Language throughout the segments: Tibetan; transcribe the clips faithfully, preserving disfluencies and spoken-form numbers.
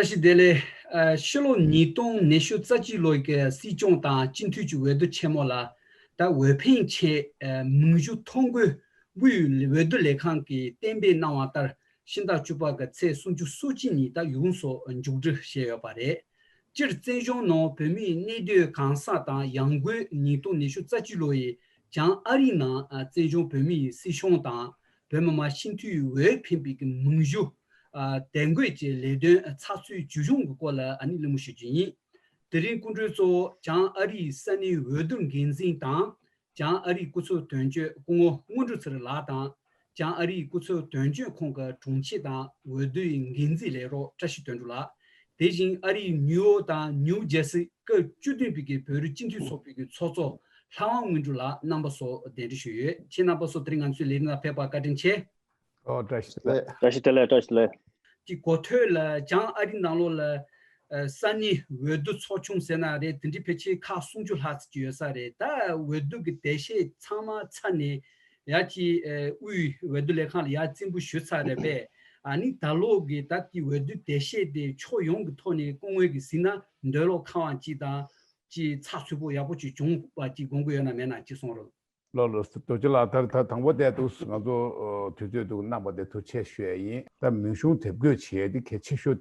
བཀྲ་ཤིས་བདེ་ལེགས། ཨ། ཕྱི་ལོ་ཉིས་སྟོང་ཉི་ཤུ་རྩ་གཅིག་ལོའི་གི་སྲིད་སྐྱོང་དང་སྤྱི་འཐུས་ཀྱི་འོས་བསྡུ་ཆེན་མོ་ལ་ད་འོས་འཕེན་ཆེད་ཨ་མིང་གཞི་ཐོ་འགོད་དབུས་འོས་བསྡུ་ལས་ཁང་གིས་གཏན་འབེབས་གནང་བ་ལྟར་ཕྱི་ཟླ་བཅུ་པ་གི་ཚེས་སུམ་ཅུ་སོ་གཅིག་ཉིན་ད་ཡོངས་སུ་མཇུག་སྒྲིལ་བྱས་ཡོད་པ་རེད། སྤྱིར་བཙན་བྱོལ་ནང་བོད་མིའི་གནས་སྡོད་གང་ས་དང་ཡང་སྒོས་ཉིས་སྟོང་ཉི་ཤུ་རྩ་གཅིག་ལོ་ཡི་བྱང་ཨ་རིའི་ནང་ཨ་བཙན་བྱོལ་བོད་མིའི་སྲིད་གཞུང་དང་བོད་མི་མང་སྤྱི་འཐུས་འོས་འཕེན་པའི་གི་མིང་གཞི་ཨ་དན་འགོད་ཀྱི་ལས་དོན་ཚགས་ཚུད་ཇུས་གཞུང་གི་སྐོར་ལ་ཨ་ནི་གླེང་མོལ་ཞུ་རྒྱུ་ཡིན། དེ་རིང་སྐུ་མགྲོན་གཙོ་བོ་བྱང་ཨ་རིའི་ས་གནས་འོས་བསྡུ་འགན་འཛིན་དང་། བྱང་ཨ་རིའི་སྐུ་ཚབ་དོན་གཅོད་སྐུ་ངོ་དངོས་གྲུབ་ཚེ་རིང་ལགས་དང་། བྱང་ཨ་རིའི་སྐུ་ཚབ་དོན་གཅོད་ཁང་གི་དྲུང་ཆེ་དང་འོས་བསྡུའི་འགན་འཛིན་ལས་རོགས་བཀྲ་ཤིས་དོན་གྲུབ་ལགས། དེ་བཞིན་ཨ་རིའི་ནིའུ་ཡོག་དང་ནིའུ་ཇར་སི་སྐབས་བཅུ་བདུན་པའི་གི་བོད་རིགས་སྤྱི་འཐུས་ཚོགས་པའི་གི་ཚོགས་གཙོ་ལྷ་དབང་དངོས་གྲུབ་ལགས་རྣམ་པ་ཚོ་གདན་འདྲེན་ཞུས་ཡོད། ཁྱེད་རྣམ་པ་ཚོ་དེ་རིང་ང་ཚོའི་ལས་རིམ་ལ་ཕེབས་པར་བཀའ་དྲིན་ཆེ། ཨོ། བཀྲ་ཤིས་བདེ་ལེགས། བཀྲ་ཤིས་བདེ་ལེགས། བཀྲ་ཤིས་བདེ་ལེགས། གི་གོ་ཐོས་ལ་བྱང་ཨ་རི་ནང་ལོགས་ལ་ཨ་ས་གནས་འོས་བསྡུ་ཚོགས་ཆུང་ཟེར་ན་རེད། དེ་འདྲའི་ཕལ་ཆེར་ཁག་སུམ་ཅུ་ལྷག་ཙམ་ཅིག་ཡོད་ས་རེད། ད་འོས་བསྡུ་གི་འདས་ཤོག་ཚང་མ་ཚར་ནས་ཡ་གཅིག་ཨ་དབུས་འོས་བསྡུ་ལས་ཁང་ལ་ཡ་རྩིས་འབུལ་ཞུས་ཚར་རེད་པས། ཨ་ནི་ད་ལོ་གི་ད་ལྟའི་འོས་བསྡུ་འདས་ཤོག་དེ་ཕྱོགས་ཡོངས་ཀྱི་ཐོག་ནས་སྐུ་ངོ་གིས་གཟིགས་ན་འདོད་བློ་ཁེངས་པ་ཅིག་དང་ཅིག་ཚགས་ཚུད་པོ་ཡག་པོ་ཅིག་བྱུང་བ་ཅིག་དགོངས་ཀྱི་ཡོད་ན་མེད་ན་ཅིག་གསུང་རོགས། ལགས་ལགས། རྡོ་རྗེ་ལགས། ད་ད་དང་པོ་དེ་འདུག་ང་ཚོ་ཨ་དུས་ཚོད་འདུག་གནང་བ་དེ་ཐུགས་རྗེ་ཆེ་ཞུ་ཡ་ཡིན། ད་མིང་གཞུང་དེབ་འགོད་བྱེད་ཡ་དེ་གལ་ཆེ་ཤོས་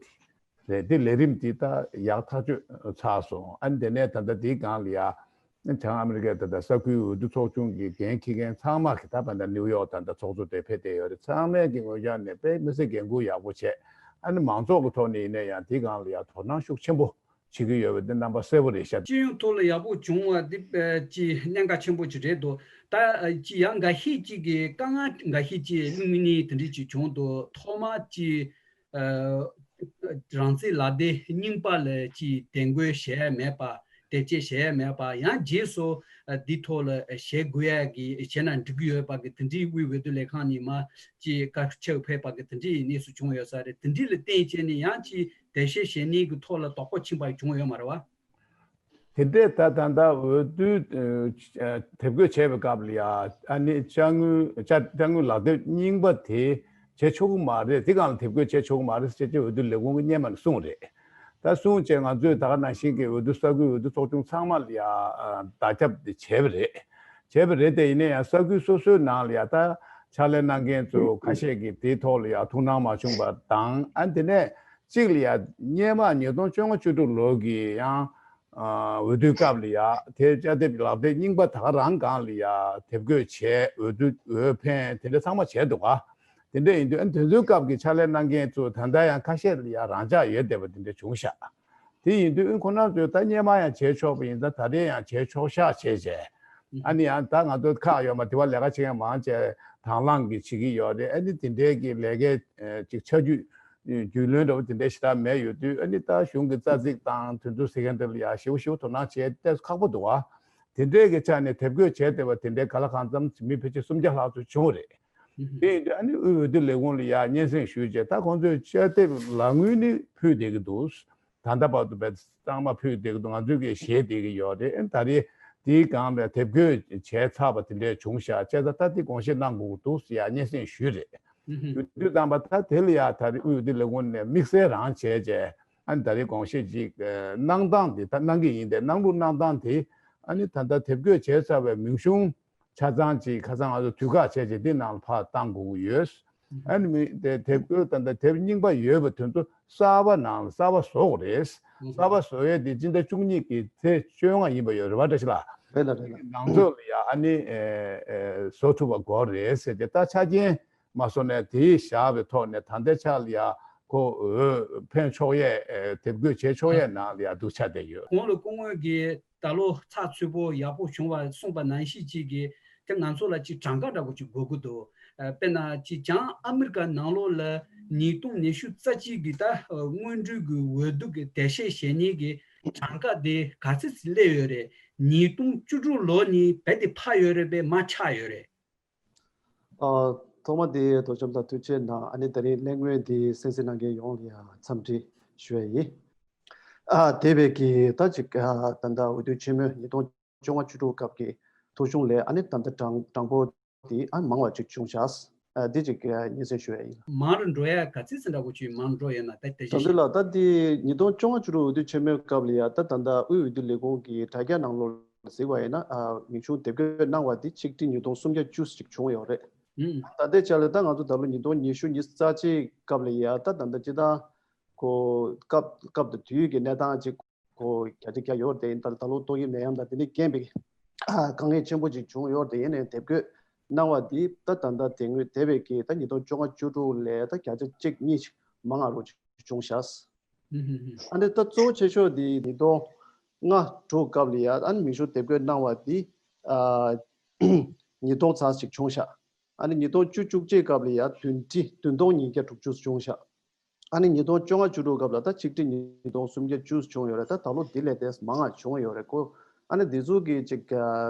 དེ་རེད། དེ་ལས་རིམ་དེ་ད་ཡག་ཐག་ཆོད་ཚར་སོང་། ཨ་ནི་དེ་ནས་ད་ལྟ་དེའི་སྒང་ལ་ཡ་བྱང་ཨ་མི་རི་ཀའི་ད་ལྟ་ས་ཁུལ་འོས་བསྡུ་ཚོགས་ཆུང་གི་འགན་འཁྱེར་མཁན་ཚང་མ་གི་ད་བར་ད་ནིའུ་ཡོག་ད་ལྟ་ཚོགས་གཙོ་དེ་ཕེབས་བསྡད་ཡོད་རེད། ཚང་མས་ཀྱི་ངོས་ཀྱང་ནས་དཔེ་མི་སྲིད་འགན་འཁུར་ཡག་པོ་བྱས། ཨ་ནི་མང་ཚོགས་ཀྱི་ཐོག་ནས་ཡིན་ན་ཡང་དེའི་སྒང་ལ་ཡ་དོ་སྣང་ཤུགས་ཆེན་པོ་བྱེད་ཀྱི་ཡོད་པ་འདི་རྣམ་པ་གསལ་པོ་རེད་ཤག་སྤྱི་ཡོངས་ཐོག་ལ་ཡག་པོ་བྱུང་བ་འདི་ཨ་ཅིག་གནད་འགག་ཆེན་པོ་ཅིག་རེད་འདུག་ད་ཨ་ཅིག་ཡང་འགའ་ཤས་ཅིག་གིས་དཀའ་ངལ་འགའ་ཤས་ཅིག་གླེང་མི་ནི་དེ་འདྲ་ཅིག་བྱུང་འདུག་ཐོག་མར་ཅིག་ཨ་རང་བཙན་ལག་དེབ་རྙིང་པ་ལ་ཅིག་དན་འགོད་བྱས་མེད་པ། དེབ་སྐྱེལ་བྱས་མེད་པ། ཡང་རྗེས་སུ་ཨ་འདིའི་ཐོག་ལ་ཨ་བྱེད་དགོས་ཡ་གི་བྱས་ན་འགྲིག་གི་ཡོད་པ་གི་དེ་འདྲའི་དབུས་འོས་བསྡུ་ལས་ཁང་ནས་མར་ཅིག་བཀའ་ཁྲིར་ཕེབས་པ་གི་དེ་འདྲའི་གནས་ཚུལ་བྱུང་ཡོད་ས་རེད། དེ་འདྲའི་ལ་བརྟེན་བྱས་ནས་ཡང་ཅིག་འདེམས་བྱེད་བྱེད་ནི་གི་ཐོག་ལ་དོགས་པ་ཕྱིན་པ་བྱུང་ཡོད་མ་རེད་བ། དེ་འདྲས་ད་ད་ལྟ་འོས་བསྡུ་ཨ་དེབ་འགོད་བྱས་པའི་སྐབས་ལ་ཡ་ཨ་ནི་དཔྱ་དངུལ་དཔྱ་དཔྱ་དངུལ་ལག་དེབ་རྙིང་པ་དེ་བྱེད་ཆོག་གི་མ་རེད། དེ་སྒང་ལ་དེབ་འགོད་བྱེད་ཆོག་གི་མ་རེད་ཟེར་བྱས་འོས་བསྡུ་ལས་ཁུངས་ཀྱི་སྔོན་མ་ནས་གསུངས་རེད། ད་གསུངས་བྱས་ང་ཚོས་ད་ག་ནང་བཞིན་གྱི་འོས་བསྡུ་ས་ཁུལ་འོས་བསྡུ་ཚོགས་ཆུང་ཚང་མ་ལ་ཡ་ཨ་བརྡ་ཁྱབ་དེ་བྱས་པ་རེད། བྱས་པ་རེད་དེ། ཡིན་ན་ཡང་ས་ཁུལ་སོ་སོའི་ནང་ལ་ཡ་ད་ཕྱག་ལས་གནང་མཁན་ཚོ་ཁ་ཤས་ཀྱིས་དེའི་ཐོག་ལ་ཡ་ཐུགས་སྣང་མ་བྱུང་པ་དང་། ཨ་དེ་ནས་གཅིག་ལ་ཡ་སྔོན་མ་ཉིས་སྟོང་བཅོ་ལྔ་བཅུ་དྲུག་ལོ་གི་ཡང་ཨ་འོས་བསྡུའི་སྐབས་ལ་ཡ་དེ་དཔྱ་དེབ་ལག་དེབ་རྙིང་པ་ད་ག་རང་སྒང་ལ་ཡ་དེབ་འགོད་བྱས། འོས་བསྡུ་འོས་འཕེན་དེ་འདྲ་ཚང་མ་བྱས་འདུག་ག་དེ་འདྲ་ཡིན་དུས་ཨ་དེ་ཚོའི་སྐབས་ཀྱི་ཕྱག་ལས་གནང་མཁན་ཚོ་ད་ལྟ་ཡང་ཁ་ཤས་ལ་ཡ་རང་འཇགས་ཡོད་བསྡད་པ་དེ་འདྲ་བྱུང་ཤག་དེ་ཡིན་དུས་ཨ་ཁོ་རང་ཚོས་ད་སྔོན་མ་ཡང་བྱས་ཆོག་པ་ཡིན་ཙང་ད་རེས་ཡང་བྱས་ཆོག་ཤག་བྱས་བྱས། ཨ་ནི་ཡང་ད་ང་ཚོ་ཁག་ཡོད་མ་དེ་བ་ལས་ཀ་བྱེད་མཁན་མང་ཆེ་དང་བླངས་ཀྱིས་བྱེད་ཀྱི་ཡོད་རེད། ཨ་ནི་དེ་འདྲའི་གི་ལས་ཀའི་ཨ་ཅིག་ཆ་རྒྱུས་རྒྱུས་ལོན་འདྲ་བོ་དེ་འདྲའི་ཞེ་དྲག་མེད་ཡོད་དུས། ཨ་ནི་ད་གཞུང་གི་རྩ་ཚིག་དང་དེ་ཚོ་ཟེར་མཁན་དེ་ལ་ཡ་ཞེ་པོ་ཞེ་པོ་དོ་སྣང་བྱེད་ཏེ་ཁག་པོ་འདུག་བ། དེ་འདྲའི་གི་ཆ་ནས་དེབ་འགོད་བྱས་བསྡད་པ་དེ་འདྲའི་ག་ལ་གང་འཚམ་མི་ཕལ་ཆེར་སུམ་བརྒྱ་ལྷག་ཙམ་བྱུང་བ་རེད། དེ་ཡིན་དུས་ཨ་ནི་དབུས་འོས་བསྡུ་ལས་ཁུངས་ལ་ཡ་སྙན་སེང་ཞུས་རྗེས་ད་ཁོང་ཚོས་དཔྱ་དེབ་ལག་དངུལ་ནི་ཕུལ་བསྡད་ཀྱི་འདུག་ད་ལྟ་བར་དུ་བས་གཙང་མ་ཕུལ་བསྡད་ཀྱི་འདུག་ང་ཚོས་ཀྱིས་བཞེས་བསྡད་ཀྱི་ཡོད་རེད། ཨ་ནི་ད་རེས་དེའི་སྒང་ལ་དེབ་འགོད་བྱས་ཚར་བ་དེ་འདྲས་བྱུང་ཤག་བྱས་ཙང་ད་དེ་དགོངས་བཞེས་གནང་དགོས་ཀྱི་འདུག་ཟེར་ཡ་སྙན་སེང་ཞུས་རེད། ཞུ་དུས་ཙམ་པ་ད་དེ་ལ་ཡ་ད་རེས་དབུས་འོས་བསྡུ་ལས་ཁུངས་ནས་དམིགས་བསལ་རང་བྱས་རྗེས་ཨ་ནི་ད་རེས་དགོངས་བཞེས་ཅིག་གནང་སྟངས་དེ་ད་གནང་གི་ཡིན་ཏེ། གནང་ལུགས་གནང་སྟངས་དེ་ཨ་ནི་ད་ལྟ་དེབ་འགོད་བྱས་ཚར་བའི་མིང་གཞུང་ཆ་ཚང་ཅིག་ཁ་སང་ང་ཚོ་དུས་བཀག་བྱས་རྗེས་འདི་ནང་ལ་ཕར་བཏང་དགོས་ཀྱི་ཡོད། ཨ་ནི་མི་དེ་དེབ་འགོད་ད་ལྟ་དེབ་རྙིང་པ་ཡོད་པ་དེ་ཚོ་གསར་པ་ནང་ལ་གསར་པ་བཟོ་དགོས་རེད། གསར་པ་བཟོ་ཡས་དེ་སྤྱི་ཟླ་བཅུ་གཉིས་ཀྱི་ཚེས་བཅོ་ལྔ་ཡིན་པ་ཡོད་རེད་བ། བཀྲ་ཤིས་ལགས། རེད་ལ་རེད་ལ། ནང་ཚོད་ལ་ཡ་ཨ་ནི་ཨེ་ཨེ་བཟོ་ཐུབ་པ་དགོས་རེད་ཟེར་ཏེ། ད་ཆ་རྐྱེན་མ་བཟོ་ནས་དེའི་བཞག་པའི་ཐོག་ནས་ད་ལྟའི་ཆ་ལ་ཡ་ཁོ་འོས་འཕེན་ཆོག་ཡས་ཨེ་དེབ་འགོད་བྱེད་ཆོག་ཡས་ནང་ལ་ཡ་འདུག་ཆ་བསྡད་ཡོད། གོང་ལ་སྐུ་ངོ་གིས་ད་ལོ་ཚགས་ཚུད་པོ་ཡག་པོ་བྱུང་བ་གསུངས་པ་ནང་བཞིན་ཅིག་གིས་དེ་ང་ཚོ་ལ་ཅིག་གྲངས་ཀ་འདྲ་པོ་ཅིག་དགོས་ཀྱི་འདུག་ཨ་དཔེར་ན་ཅིག་བྱང་ཨ་མི་རི་ཀ་ནང་ལོགས་ལ་ཉིས་སྟོང་ཉི་ཤུ་རྩ་གཅིག་གི་ད་ཨ་སྔོན་འགྲོའི་གི་འོས་བསྡུ་གི་འདེམས་བྱེད་བྱེད་མཁན་གྱི་གྲངས་ཀ་དེ་ག་ཚོད་ཅིག་སླེབས་ཡོད་རེད། ཉིས་སྟོང་བཅུ་དྲུག་ལོ་ནས་རྦད་དེ་འཕར་ཡོད་རེད་པས་མར་ཆག་ཡོད་རེད། ཨ། ཐོག་མ་དེ་རྡོ་རྗེ་ལགས་ཐུགས་རྗེ་གནང་། ཨ་ནི་ད་རིང་གླེང་མོལ་འདི་གསན་གཟིགས་གནང་མཁན་ཡོངས་ལ་ཡང་འཚམས་འདྲི་ཞུ་ཡ་ཡིན། ཨ། དེ་བས་ཀྱི་ད་ཅིག་ཨ་ད་ལྟ་འོས་བསྡུ་ཆེན་མོ་ཉིས་སྟོང་བཅོ་ལྔ་བཅུ་དྲུག་སྐབས་ཀྱི་ཐོ་གཞུང་ལས་ཨ་ནི་ད་ལྟ་གྲངས་གྲངས་འབོར་འདི་ཨ་མང་བ་ཅིག་བྱུང་ཤག་འདི་གཅིག་སྙན་སེང་ཞུ་ཡ་ཡིན། མང་རུ་འགྲོ་ཡ་ག་ཚོད་ཙམ་འདྲ་བོ་ཅིག་མང་རུ་འགྲོ་ཡོད་ན་ད་དེ་བཞིན། དོན་དུ་ལ་ད་འདི་ཉིས་སྟོང་བཅོ་ལྔ་བཅུ་དྲུག་འོས་བསྡུ་ཆེན་མོའི་སྐབས་ལ་ཡ་ད་ད་ལྟ་དབུས་འོས་བསྡུ་ལས་ཁུངས་ཀྱི་དྲ་རྒྱ་ནང་ལོགས་ལ་གཟིགས་པ་ཡིན་ན་མིང་གཞུང་དེབ་འགོད་གནང་བ་འདི་ཆིག་ཁྲི་ཉིས་སྟོང་སུམ་བརྒྱ་བཅུ་ཅིག་བྱུང་ཡོད་རེད། ད་ལྟའི་ཆ་ལ་ད་ང་ཚོ་ད་ལོ་ཉིས་སྟོང་ཉི་ཤུ་ཉི་ཤུ་རྩ་གཅིག་སྐབས་ལ་ཡ་ད་ད་ལྟ་སྤྱི་བཏང་ཁོ་སྐབས་སྐབས་དང་དུས་ཀྱི་གནས་སྟངས་ཅིག་ཁོ་བརྒྱ་ཆ་བརྒྱ་ཡོད་རེད་དེ་ཡིན་ད་ད་ལོ་ཏོག་དབྱིབས་ནད་ཡམས་དང་དེ་ནས་རྐྱེན་པས་དཀའ་ངལ་ཆེན་པོ་ཅིག་བྱུང་ཡོད་རེད་དེ་ཡིན་ནའི་དེབ་འགོད་གནང་བ་འདི་ད་ད་ལྟ་དེ་སྔོན་དེ་བས་ཀྱི་ད་ཉིས་སྟོང་བཅོ་ལྔ་བཅུ་དྲུག་ལས་ད་བརྒྱ་ཆ་གཅིག་གཉིས་ཅིག་མང་ང་རུ་བྱུང་ཤག་ཨ་ནི་ད་གཙོ་བོ་ཆེ་ཤོས་འདི་ཉིས་སྟོང་ལྔ་དྲུག་སྐབས་ལ་ཡ་ཨ་ནི་མིང་གཞུང་དེབ་འགོད་གནང་བ་འདི་ཉིས་སྟོང་ཙམ་ཞིག་བྱུང་ཤག་ཨ་ནི་ཉིས་སྟོང་བཅུ་བཅུ་གཅིག་སྐབས་ལ་ཡ་བདུན་ཁྲི་བདུན་སྟོང་ཉིས་བརྒྱ་དྲུག་ཅུ་བྱུང་ཤག་ཨ་ནི་ཉིས་སྟོང་བཅོ་ལྔ་བཅུ་དྲུག་སྐབས་ལ་ད་ཆིག་ཁྲི་ཉིས་སྟོང་སུམ་བརྒྱ་བཅུ་བྱུང་ཡོད་རེད། ད་ད་ལོ་འདི་ལས་དེ་མང་ང་བྱུང་ཡོད་རེད་ཁོ། ཨ་ནི་འདི་ཚོ་གི་ཅིག་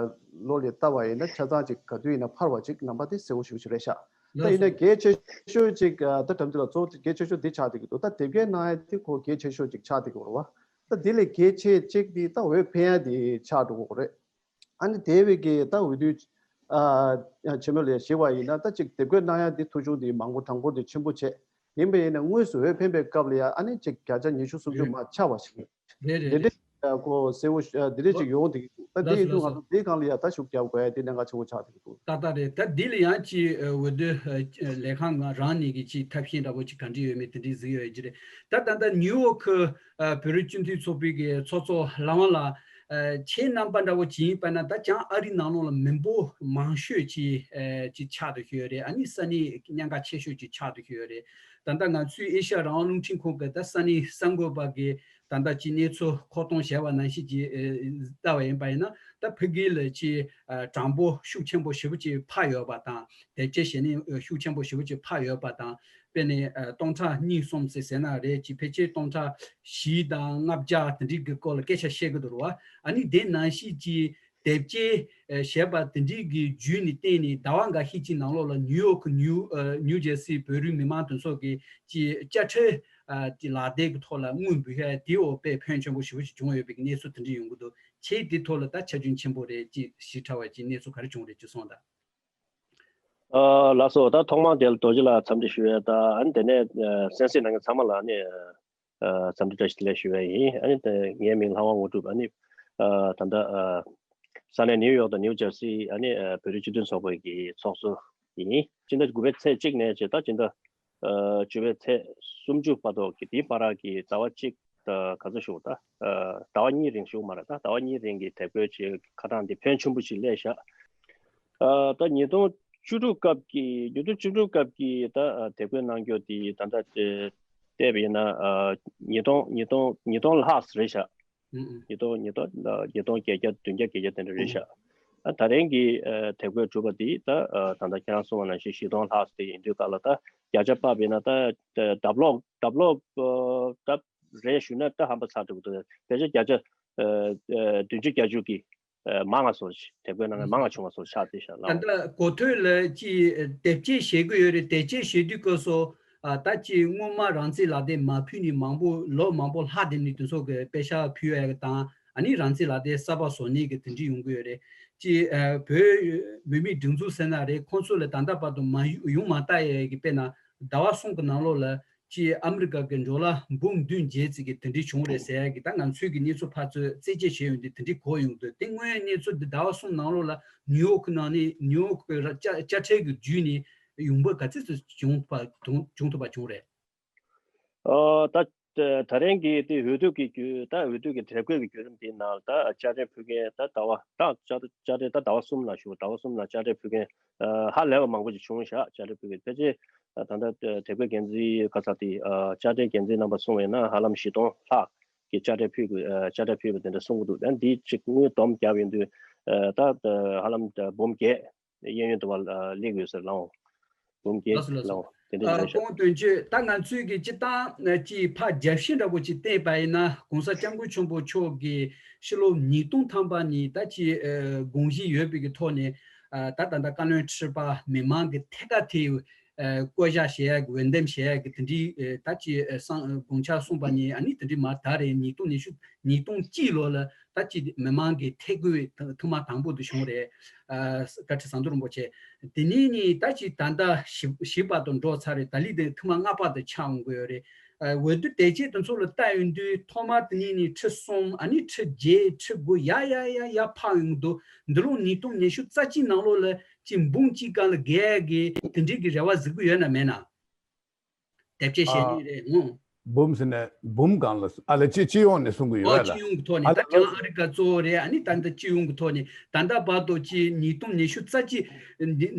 ལོ་ལ་ལྟ་བ་ཡིན་ན་ཆ་ཚང་ཅིག་ག་དུས་ཡིན་ན་འཕར་བ་ཅིག་རྣམ་པ་དེ་གསལ་པོ་ཞེ་པོ་ཅིག་རེད་ཤག་ད་ཡིན་ན་གལ་ཆེ་ཤོས་ཅིག་ད་དམ་ཚིག་ལ་གཙོ་བོ་གལ་ཆེ་ཤོས་འདི་ཆགས་བསྡད་ཀྱི་འདུག་ད་དེབ་སྐྱེལ་གནང་ཡ་དེ་ཁོ་གལ་ཆེ་ཤོས་ཅིག་ཆགས་བསྡད་ཀྱི་ཡོད་རེད་བ། ད་འདི་ལས་གལ་ཆེ་ཅིག་དེ་ད་འོས་འཕེན་ཡ་དེ་ཆགས་འགྲོ་གི་རེད། ཨ་ནི་དེ་བས་ཀྱི་ད་འོས་བསྡུ་ཨ་ཆེན་མོ་ལ་གཞིགས་པ་ཡིན་ན་ད་ཅིག་དེབ་འགོད་གནང་ཡ་འདི་ཐོ་གཞུང་འདི་མང་པོ་གྲངས་འབོར་འདི་ཆེན་པོ་བྱས་ཡིན་པ་ཡིན་ན་དངོས་སུ་འོས་འཕེན་པའི་སྐབས་ལ་ཡ་ཨ་ནི་ཅིག་བརྒྱ་ཆ་ཉི་ཤུ་སུམ་ཅུ་མར་ཆག་པ་ཞིག་རེད་རེད་འདི་རེད། འདྲ་ཅིག་གོ་གསལ་བོ་འདི་འདྲ་ཅིག་ཡོང་འདི་ད་འདི་ཡིན་དུས་ང་ཚོ་འདིའི་སྒང་ལ་ཡ་ད་ཤུགས་རྒྱབ་དགོས་ཡ་འདི་གནད་འགག་ཆེན་པོ་ཆགས་འདུག་ཏག་ཏག་རེད། ད་འདི་ལ་ཡང་ཅིག་འོས་བསྡུ་ལས་ཁང་ང་རང་ནས་ཀྱི་ཅིག་ཐབས་ཤེས་འདྲ་པོ་ཅིག་ག་འདྲ་ཡོད་མེད་དེ་འདྲའི་གཟིགས་ཡོད་ཀྱི་རེད། ད་ད་ལྟ་ནིའུ་ཡོག་གི་བོད་རིགས་སྤྱི་མཐུན་ཚོགས་པའི་གི་ཚོགས་གཙོ་ལྷ་དབང་ལགས། ཁྱེད་རྣམ་པ་འདྲ་བོ་ཅིག་ཡིན་པ་ན་ད་བྱང་ཨ་རི་ནང་ལོགས་ལ་མི་འབོར་མང་ཤོས་ཅིག་ཅིག་ཆགས་འདུག་ཤོད་ཡོད་རེད། ཨ་ནི་ས་གནས་གཉན་ཁ་ཆེ་ཤོས་ཅིག་ཆགས་འདུག་ཤོད་ཡོད་རེད། ད་ལྟ་ང་ཚོའི་ཨེ་ཤ་ཡ་རང་དབང་རླུང་འཕྲིན་ཁང་གི་ད་ས་གནས་གསར་འགོད་པ་གི་ད་ལྟ་ཅིག་གནས་ཚུལ་མཁོ་གཏོང་བྱས་པ་ནང་བཞིན་གྱི་ལྟ་བ་ཡིན་པ་ཡིན་ན་ད་ཕ་གི་ལ་ཅིག་གྲངས་འབོར་ཤུགས་ཆེན་པོ་ཞེ་པོ་ཅིག་འཕར་ཡོད་པ་དང་དེབ་སྐྱེལ་བྱེད་མཁན་ཤུགས་ཆེན་པོ་ཞེ་པོ་ཅིག་འཕར་ཡོད་པ་དང་དཔེར་ན་སྟོང་ཕྲག་གཉིས་གསུམ་ཟེར་ཟེར་ན་རེད། ཅིག་ཕལ་ཆེར་སྟོང་ཕྲག་བཞི་དང་ལྔ་བརྒྱ་དེ་འདྲའི་གི་སྐོར་ལ་སྐད་ཆ་བཤད་གི་འདུག་རེད་བ། ཨ་ནི་དེ་ནང་བཞིན་གྱི་དེབ་སྐྱེལ་བྱས་པ་དེ་འདྲའི་གི་བརྒྱུད་ནས་བརྟེན་ནས་ཟླ་བ་འགའ་ཤས་ཀྱི་ནང་ལོགས་ལ་ནིའུ་ཡོག་གི་ནིའུ་ནིའུ་ཇར་སི་བོད་རིགས་མི་མང་དེ་ཚོ་གི་ཅིག་དཔྱ་ཁྲལ་གྱི་ལག་དེབ་ཀྱི་ཐོག་ལ་དངུལ་འབུལ་ཡ་དེའོ་དཔེ་ཕོན་ཆེན་པོ་ཞེ་པོ་ཞིག་བྱུང་ཡོད་པའི་གནས་ཚུལ་དེ་འདྲ་ཡོང་གི་འདུག་ཁྱེད་དེ་ཐོག་ལ་ད་ཆ་རྒྱུས་ཆེན་པོ་རེད་ཅེས་ཞིབ་ཕྲ་བ་ཅིག་གནས་ཚུལ་ག་རེ་བྱུང་རེད་ཅེས་གསུངས་དང་། ཨ་ལགས་སོ། ད་ཐོག་མར་དེ་ལ་རྡོ་རྗེ་ལགས་འཚམས་འདྲི་ཞུ་ཡས་དང་ཨ་ནི་དེ་ནས་གསན་གཟིགས་གནང་མཁན་ཚང་མ་ལ་ནི་འཚམས་འདྲི་བཀྲ་ཤིས་བདེ་ལེགས་ཞུ་ཡས་ཡིན། ཨ་ནི་ངའི་མིང་ལྷ་དབང་དངོས་གྲུབ། ཨ་ནི་ད་ལྟ་ས་གནས་ནིའུ་ཡོག་དང་ནིའུ་ཇར་སི་ཨ་ནི་བོད་རིགས་སྤྱི་མཐུན་ཚོགས་པའི་གི་ཚོགས་གཙོ་ཡིན། སྤྱི་ཟླ་དགུ་པའི་ཚེས་གཅིག་ནས་བྱས་ད་སྤྱི་ཟླ་བཅུ་པའི་ཚེས་སུམ་ཅུ་བར་དུ་གི་དེའི་བར་གྱི་ཟླ་བ་གཅིག་ད་ག་ཚོད་ཞུ་ད། ཟླ་བ་གཉིས་རིང་ཞུ་མ་རེད། ད་ཟླ་བ་གཉིས་རིང་གི་དེབ་འགོད་ཀྱི་ཁ་གྲངས་འདི་ཕོན་ཆེན་པོ་ཞིག་སླེབས་ཤག་ད་ཉིས་སྟོང་བཅུ་དྲུག་སྐབས་ཀྱི་ཉིས་སྟོང་བཅུ་དྲུག་སྐབས་ཀྱི་ད་དེབ་འགོད་གནང་རྒྱུ་དེ་ད་ལྟ་བལྟས་པ་ཡིན་ན་ཉིས་སྟོང་ཉིས་སྟོང་ཉིས་སྟོང་ལྷག་རེད་ཤག་ཉིས་སྟོང་ཉིས་སྟོང་ཉིས་སྟོང་བརྒྱད་བརྒྱ་བདུན་བརྒྱ་བརྒྱད་བརྒྱ་དེ་འདྲ་རེད་ཤག་ད་ད་རིང་གི་དེབ་འགོད་གྲུབ་པ་དེ་ད་ད་ལྟ་ཁྱེད་རང་གསུངས་པ་ནང་བཞིན་བཞི་སྟོང་ལྷག་དེ་ཡིན་དུས་སྐབས་ལ་ད་བརྒྱ་ཆ་དཔག་པ་ཡིན་ན་ད་ལྡབ་ལོག་ལྡབ་ལོག་ད་རེད་ཞུས་ན་ད་ཧམ་པ་ཚ་འགྲོ་གི་འདུག་ཕལ་ཆེར་བརྒྱ་ཆ་བདུན་ཅུ་བརྒྱད་ཅུ་གི་མང་ང་སོར་དེབ་འགོད་གནང་མཁན་མང་ང་བྱུང་བ་སོར་ཆགས་བསྡད་ཤག་ལ། ད་ལྟ་གོ་ཐོས་ལ་ཅིག་དེབ་སྐྱེལ་བྱེད་དགོས་ཡོད་རེད། དེབ་སྐྱེལ་བྱེད་དུས་སྐབས་སུ་ད་ཅིག་སྔོན་མ་རང་བཙན་ལག་དེབ་མ་ཕུལ་ནས་མང་པོ་ལོ་མང་པོ་ལྷག་བསྡད་ནས་དེ་ཚོ་གི་པེ་ཤག་ཕུལ་ཡ་གི་དང་ཨ་ནི་རང་བཙན་ལག་དེབ་གསར་པ་བཟོ་ནས་གི་དེ་འདྲ་ཡོང་གི་ཡོད་རེད། ཅིག་བོད་མི་མང་སྒྲིག་འཛུགས་ཟེར་ན་རེད། ཁོང་ཚོ་ལ་ད་ལྟ་བར་དུ་མ་ཡོང་མ་ལྟ་ཡ་གི་དཔེར་ན་ཟླ་བ་གསུམ་གི་ནང་ལོགས་ལ། ཅིག་ཨ་མི་རི་ཀ་གི་ཌོ་ལར་འབུམ་བདུན་བརྒྱད་ཙམ་གྱི་དེ་འདྲ་བྱུང་རེད་ཟེར་ཡ་གི་ད་ང་ཚོའི་གི་གནས་ཚུལ་ཕར་ཚུར་རྩད་གཅོད་བྱས་ཡོང་དུས་དེ་འདྲ་གོ་ཡོང་དུས་དེ་སྔོན་གནས་ཚུལ་འདི་ཟླ་བ་གསུམ་ནང་ལོགས་ལ་ནིའུ་ཡོག་གི་ནང་ནས་ནིའུ་ཡོག་གི་དཔྱ་ཁྲལ་གི་བརྒྱུད་ནས་ཡོང་འབབ་ག་ཚོད་ཙམ་བྱུང་བ་བྱུང་ཐུབ་པ་བྱུང་རེད། ཨོ་ད་ད་རིང་གི་དེ་འོས་བསྡུ་གི་བརྒྱུད་ད་འོས་བསྡུ་གི་དེབ་འགོད་ཀྱི་བརྒྱུད་རིམ་དེའི་ནང་ད་དཔྱ་ཁྲལ་ཕུལ་མཁན་ད་ཟླ་བ་ད་དཔྱ་ཁྲལ་ད་ཟླ་བ་གསུམ་ལ་ཞུ་ཟླ་བ་གསུམ་ལ་དཔྱ་ཁྲལ་ཕུལ་མཁན་ཧ་ལས་པ་མང་པོ་ཅིག་བྱུང་ཤག་དཔྱ་ཁྲལ་ཕུལ་མཁན་ཕལ་ཆེར་ད་ལྟ་དེབ་འགོད་འགན་འཛིན་ག་ས་དེ་དཔྱ་ཁྲལ་འགན་འཛིན་རྣམ་པ་གསུངས་པ་ཡིན་ན་ཧ་ལམ་བཞི་སྟོང་ལྷག་གི་དཔྱ་ཁྲལ་ཕུལ་དགོས་དཔྱ་ཁྲལ་ཕུལ་བ་དེ་འདྲ་གསུང་གི་འདུག་ད་འདི་གཅིག་དངུལ་སྡོམ་བརྒྱབ་ཡོང་དུས་ད་ཧ་ལམ་འབུམ་བརྒྱད། གཡས་གཡོན་དུ་བ་སླེབས་ཡོད་ཟེར་ལའོ། འབུམ་བརྒྱད་ལའོ་དེ་འདྲ་ཡིན་ཤག་སྐུ་ངོ་དོན་གཅོད་ད་ང་ཚོས་ཀྱི་སྤྱི་བཏང་ཅིག་ཕར་རྒྱབ་བཤད་འདྲ་པོ་ཅིག་བལྟས་པ་ཡིན་ན་༸གོང་ས་༸སྐྱབས་མགོན་ཆེན་པོ་མཆོག་གིས་ཕྱི་ལོ་ཉིས་སྟོང་ཐམ་པ་ནས་ད་ཅིག་དགོངས་གཞི་ཡོད་པའི་གི་ཐོག་ནས་ད་ད་ལྟ་བཀའ་བློན་ཁྲི་པ་མི་མང་གི་ཐད་ཀ་དེ་བསྐོ་བཞག་བྱེད་ཡ་གི་འོས་འདེམས་བྱེད་ཡ་གི་དེ་འདྲའི་ད་ཅིག་གསུང་དགོངས་འཆར་གསུངས་པ་ནས་ཨ་ནི་དེ་འདྲའི་མ་ད་རེས་ཉིས་སྟོང་ཉི་ཤུ་ཉིས་སྟོང་གཅིག་ལོ་ལ། ད་ཅི་མི་མང་གི་ཐད་བསྐོས་ཐེངས་མ་དང་པོ་དེ་བྱུང་རེད། ཨ་བཀའ་ཁྲི་ཟམ་གདོང་རིན་པོ་ཆེ། དེ་ནས་ནི་ད་ཅི་ད་ལྟ་བཞི་བཞི་པ་དུ་འགྲོ་ཚར་རེད། ད་ལི་དེ་ཐེངས་མ་ལྔ་པ་དུ་ཆགས་འོང་གི་ཡོད་རེད། ཨ་འོས་བསྡུ་དེབ་སྐྱེལ་དེ་ཚོ་ལ་ལྟ་ཡོང་དུས་ཐོག་མ་དེ་ནས་ནི་ཁྲི་གསུམ། ཨ་ནི་ཁྲི་བརྒྱད། ཁྲི་དགུ། ཡ་ཡ་ཡ་ཡ་འཕར་ཡོང་གི་འདུག་འདི་ལོ་ཉིས་སྟོང་ཉི་ཤུ་རྩ་གཅིག་ནང་ལོགས་ལ་ཅི་འབུམ་གཅིག་སྒང་ལ་བརྒལ་གི་དེ་འདྲའི་གི་རེ་བ་གཟིགས་གི་ཡོད་ན་མེད་ན། དེབ་སྐྱེལ་བྱེད་ཨ་ནི་རེད་ངོ་། འབུམ་ཟེར་ནས་འབུམ་སྒང་ལ་ཨ་ལ་སྤྱི་སྤྱི་ཡོངས་ནས་གསུང་གི་ཨོ་ཡོད་ལ། སྤྱི་ཡོངས་ཀྱི་ཐོག་ནས། ཨ་ད་ལ་བྱང་ཨ་རི་ཀ་གཙོ་བོ་རེད། ཨ་ནི་ད་ལྟ་སྤྱི་ཡོངས་ཀྱི་ཐོག་ནས་ད་ལྟ་བར་དུ་ཅི་ཉིས་སྟོང་ཉི་ཤུ་རྩ་གཅིག་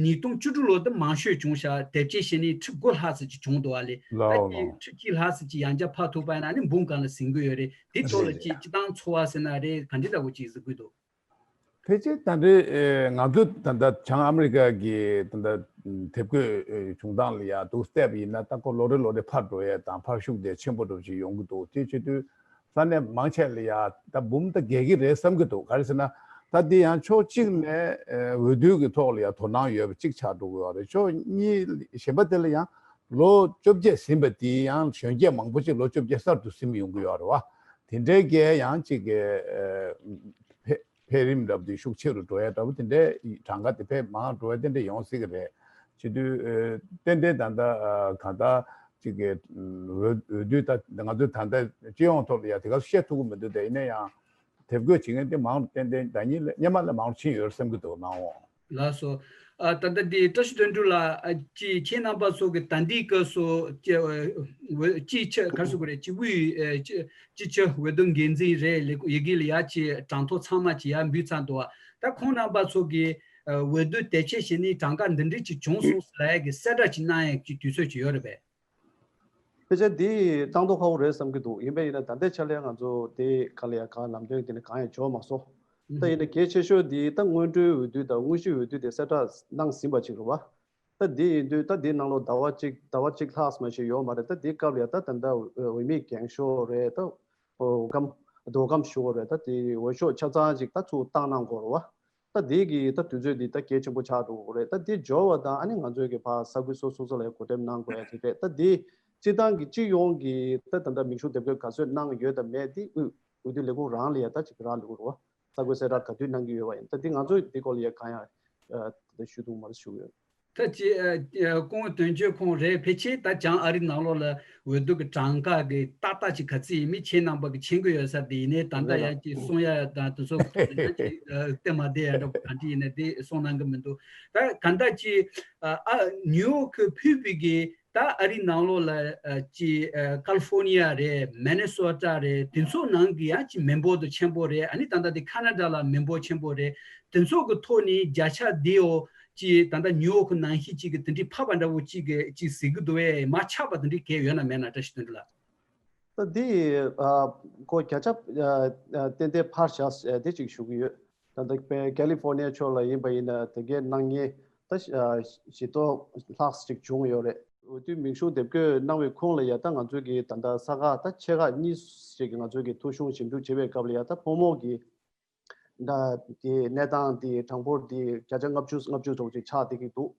ཉིས་སྟོང་བཅུ་དྲུག་ལོ་དུ་མང་ཤོས་བྱུང་ཤག་དེབ་སྐྱེལ་བྱེད་ནི་ཁྲི་དགུ་ལྷག་ཙམ་ཅིག་བྱུང་འདུག་ཨ་ལེ། ད་ལའོ་ལའོ། ཅི་ཁྲི་གཅིག་ལྷག་ཙམ་ཅིག་ཡང་བསྐྱར་འཕར་ཐུབ་པ་ཡིན་ན་ཨ་ནི་འབུམ་སྒང་ལ་ཟིན་གི་ཡོད་རེད། དེ་ཐོག་ལ་རེད་ཅི་རེད། སྤྱི་བཏང་ཚོར་བ་ཟེར་ན་རེད། ག་འདྲ་འདྲ་བོ་ཅིག་གཟིགས་གི་འདུག་ཕལ་ཆེར་ད་ལྟའི་ཨེ་ང་ཚོ་ད་ལྟ་བྱང་ཨ་མི་རི་ཀ་གི་ད་ལྟ་དེབ་འགོད་ཨེ་བྱུང་སྟངས་ལ་ཡ་འདུག་བལྟས་པ་ཡིན་ན། ད་ཁོ་ལོ་རེ་ལོ་རེ་འཕར་འགྲོ་ཡས་དང་འཕར་ཤུགས་དེ་ཆེན་པོ་འགྲོ་བཞིན་ཡོང་གི་འདུག་དེ་བྱེད་དུས་ས་གནས་མང་ཆེ་ལ་ཡ་ད་འབུམ་ད་བརྒལ་གི་རེད་བསམ་གི་འདུག་ག་རེ་ཟེར་ན། ད་འདི་ཡང་ཕྱོགས་གཅིག་ནས་ཨེ་འོས་བསྡུ་གི་ཐོག་ལ་ཡ་དོ་སྣང་ཡོད་པ་གཅིག་ཆགས་འགྲོ་གི་ཡོད་རེད། ཕྱོགས་གཉིས་གཞན་པ་དེ་ལ་ཡང་ལོ་བཅོ་བརྒྱད་ཟིན་པ་དེ་ཡང་གཞོན་སྐྱེས་མང་པོ་ཅིག་ལོ་བཅོ་བརྒྱད་གསར་དུ་ཟིན་ཡོང་གི་ཡོད་རེད་བ། དེ་འདྲའི་གི་ཡང་གཅིག་གི་ཨེ་འཕེལ་འཕེལ་རིམ་འདྲ་པོ་དེ་ཤུགས་ཆེ་རུ་འགྲོ་ཡ་འདྲ་པོ་དེ་འདྲའི་གྲངས་ཀ་དེ་དཔེ་མང་འགྲོ་ཡ་དེ་འདྲ་ཡོང་སྲིད་གི་རེད། བྱེད་དུས་ཨེ་ཏན་ཏན་ད་ལྟ་ཨ་གང་ལྟར་གཅིག་གི་འོས་འོས་བསྡུ་ད་ང་ཚོས་ད་ལྟ་སྤྱི་ཡོངས་ཐོག་ལ་ཡ་དེ་ག་བཤད་ཐུབ་ཀྱི་མི་འདུག་དེ་ཡིན་ན་ཡང་དེབ་འགོད་བྱེད་མཁན་དེ་མང་རུ་ཏན་ཏན་ཟླ་ཉིན་ལ་སྔོན་མ་ལས་མང་རུ་ཕྱིན་ཡོད་བསམ་གྱི་འདུག་ནང་འོང་། ལགས་སོ། ཨ་ད་ལྟ་འདི་བཀྲ་ཤིས་དོན་གྲུབ་ལགས། ཨ་ཅི་ཁྱེད་རྣམ་པ་ཚོ་གི་ད་ལྟའི་སྐབས་སུ་ཅི་འོས་སྤྱི་ཁྱབ་ག་རེ་ཟེར་དགོས་རེད། སྤྱི་འོས་ཨེ་སྤྱི་སྤྱི་ཁྱབ་འོས་བསྡུ་འགན་འཛིན་རེད་ལས་ཡི་གེ་ལ་ཡ་ཅི་གྲངས་ཐོ་ཚང་མ་ཅི་ཡར་འབུལ་ཚར་འདུག་ད་ཁོང་རྣམ་པ་ཚོ་གི་ཨ་འོས་བསྡུ་དེབ་སྐྱེལ་བྱེད་ནི་གྲངས་ཀ་འདི་འདྲ་ཅིག་བྱུང་སོང་ཟེར་ལབ་ཡ་གི་གསལ་བསྒྲགས་ཅིག་གནང་ཡ་གི་དུས་ཚོད་ཅིག་ཡོད་རེད་པས། ཕལ་ཆེར་འདི་གཏང་རྡོག་ཁ་པོ་རེད་བསམ་གྱི་འདུག་ཡིན་པ་ཡིན་ན་ད་ལྟའི་ཆ་ལས་ང་ཚོ་དེ་ག་ལ་ཡ་གང་ལམ་སྟོན་དེ་ནས་གང་ཡང་འབྱོར་མ་སོང་། ད་ཡིན་ན་གལ་ཆེ་ཤོས་འདི་ད་སྔོན་འགྲོའི་འོས་བསྡུ་དང་དངོས་གཞིའི་འོས་བསྡུ་དེ་གསལ་བསྒྲགས་གནང་ཟིན་པ་ཅིག་རེད་བ། ད་འདི་ཡིན་དུས་ད་འདི་ནང་ལོ་ཟླ་བ་གཅིག་ཟླ་བ་གཅིག་ལྷག་ཙམ་ཞིག་ཡོད་མ་རེད། ད་འདི་སྐབས་ལ་ཡ་ད་ད་ལྟ་འོས་མི་རྒན་ཤོས་རེད། ད་འོས་སྒམ་མདོ་ཁམས་ཞུ་བ་རེད། ད་དེ་འོས་ཤོག་ཆ་ཚང་ཅིག་ད་ཚུར་བཏང་གནང་དགོས་རེད་བ། ད་དེ་གི་ད་དུས་ཚོད་འདི་ད་གལ་ཆེན་པོ་ཆགས་འགྲོ་གི་རེད། ད་དེ་འབྱོར་བ་དང་ཨ་ནི་ང་ཚོའི་གི་ཕར་ས་ཁུལ་སོ་སོ་སོ་ལ་ཡ་གོ་སྒྲིག་གནང་དགོས་ཡ་དེ་རེད། ད་དེ་སྤྱི་བཏང་གི་སྤྱི་ཡོངས་ཀྱི་ད་ད་ལྟ་མིང་གཞུང་དེབ་འགོད་ག་ཚོད་གནང་ཡོད་དམ་མེད་དེ་དབུས་འོས་བསྡུ་ལས་ཁུངས་རང་ལ་ཡ་ད་ཅིག་རག་ལུགས་རེད་བ། ས་ཁུལ་གསལ་བསྒྲགས་ག་དུས་གནང་གི་ཡོད་བ་ཡིན། ད་དེ་ང་ཚོས་དེ་སྐོར་ལ་ཡ་གང་ཡང་ད་ཞུ་ཐུབ་མ་རེད་ཞུ་གི་ཡོད། ད་ཅི་ཨ་ཨ་སྐུ་ངོ་དོན་གཅོད་ཁོང་རེད། ཕལ་ཆེར་ད་བྱང་ཨ་རི་ནང་ལོགས་ལ་འོས་བསྡུ་གི་གྲངས་ཀ་གི་ཏག་ཏག་ཅིག་ག་ཚོད་ཡིན་མིན་ཁྱེད་རྣམ་པ་གི་མཁྱེན་གྱི་ཡོད་ས་དེ་ཡིན་ནའི་ད་ལྟ་ཡང་ཅིག་གསུང་ཡ་དང་དེ་ཚོ་གི་ཐོག་ནས་ཡང་ཅིག་ཨ་བལྟས་མ་བསྡད་ཡ་འདྲ་པོ་ག་འདྲ་ཡིན་ནའི་དེ་གསུང་གནང་གི་མི་འདུག་ད་ག་ད་ཅི་ཨ་ཨ་ནིའུ་ཡོག་གི་ཕུད་པའི་གི་ད་ཨ་རི་ནང་ལོགས་ལ་ཨ་ཅི་ཨ་ཀ་ལི་ཧྥོ་ནི་ཡ་རེད། མེ་ནེ་སོ་ཊ་རེད། དེ་ཚོ་ནང་གི་ཡང་ཅིག་མི་འབོར་དུ་ཆེན་པོ་རེད། ཨ་ནི་ད་ལྟ་དེ་ཁ་ན་ཌ་ལ་མི་འབོར་ཆེན་པོ་རེད། དེ་ཚོ་གི་ཐོག་ནས་བརྒྱ་ཆ་དེའོ་ཅིག་ད་ལྟ་ནིའུ་ཡོག་གི་ནང་བཞིན་ཅིག་གི་དེ་འདྲའི་འཕར་བ་འདྲ་བོ་ཅིག་གི་ཅིག་གཟིགས་གི་འདུག་བས། མར་ཆག་པ་དེ་འདྲའི་གལ་ཡོད་ན་མེད་ན་བཀྲ་ཤིས་དོན་གྲུབ་ལགས། ད་འདི་ཨ་ཁོ་བརྒྱ་ཆ་ཨ་ཨ་ཏན་ཏན་འཕར་བཞག་ཨ་དེ་ཅིག་ཞུ་གི་ཡོད། ད་ལྟ་པའི་ཀ་ལི་ཧྥོ་ནི་ཡ་ཕྱོགས་ལ་ཡིན་པ་ཡིན་ན་དེ་གའི་གནང་མཁན་ད་ཨ་བཞི་སྟོང་ལྷག་ཅིག་བྱུང་ཡོད་རེད། འོས་བསྡུའི་མིང་གཞུང་དེབ་འགོད་གནང་བའི་ཁུངས་ལ་ཡ་ད་ང་ཚོའི་གི་ད་ལྟ་ས་ཁག་ད་ཆེ་ཁག་གཉིས་ཅིག་གི་ང་ཚོའི་གི་ཐོ་གཞུང་ཞིབ་འཇུག་བྱེད་པའི་སྐབས་ལ་ཡ་ད་ཕོ་མོ་གི་ད་དེ་གནས་སྟངས་དེ་གྲངས་འབོར་དེ་བརྒྱ་ཆ་ལྔ་བཅུ་ལྔ་བཅུ་ཙམ་ཅིག་ཆགས་བསྡད་ཀྱི་འདུག་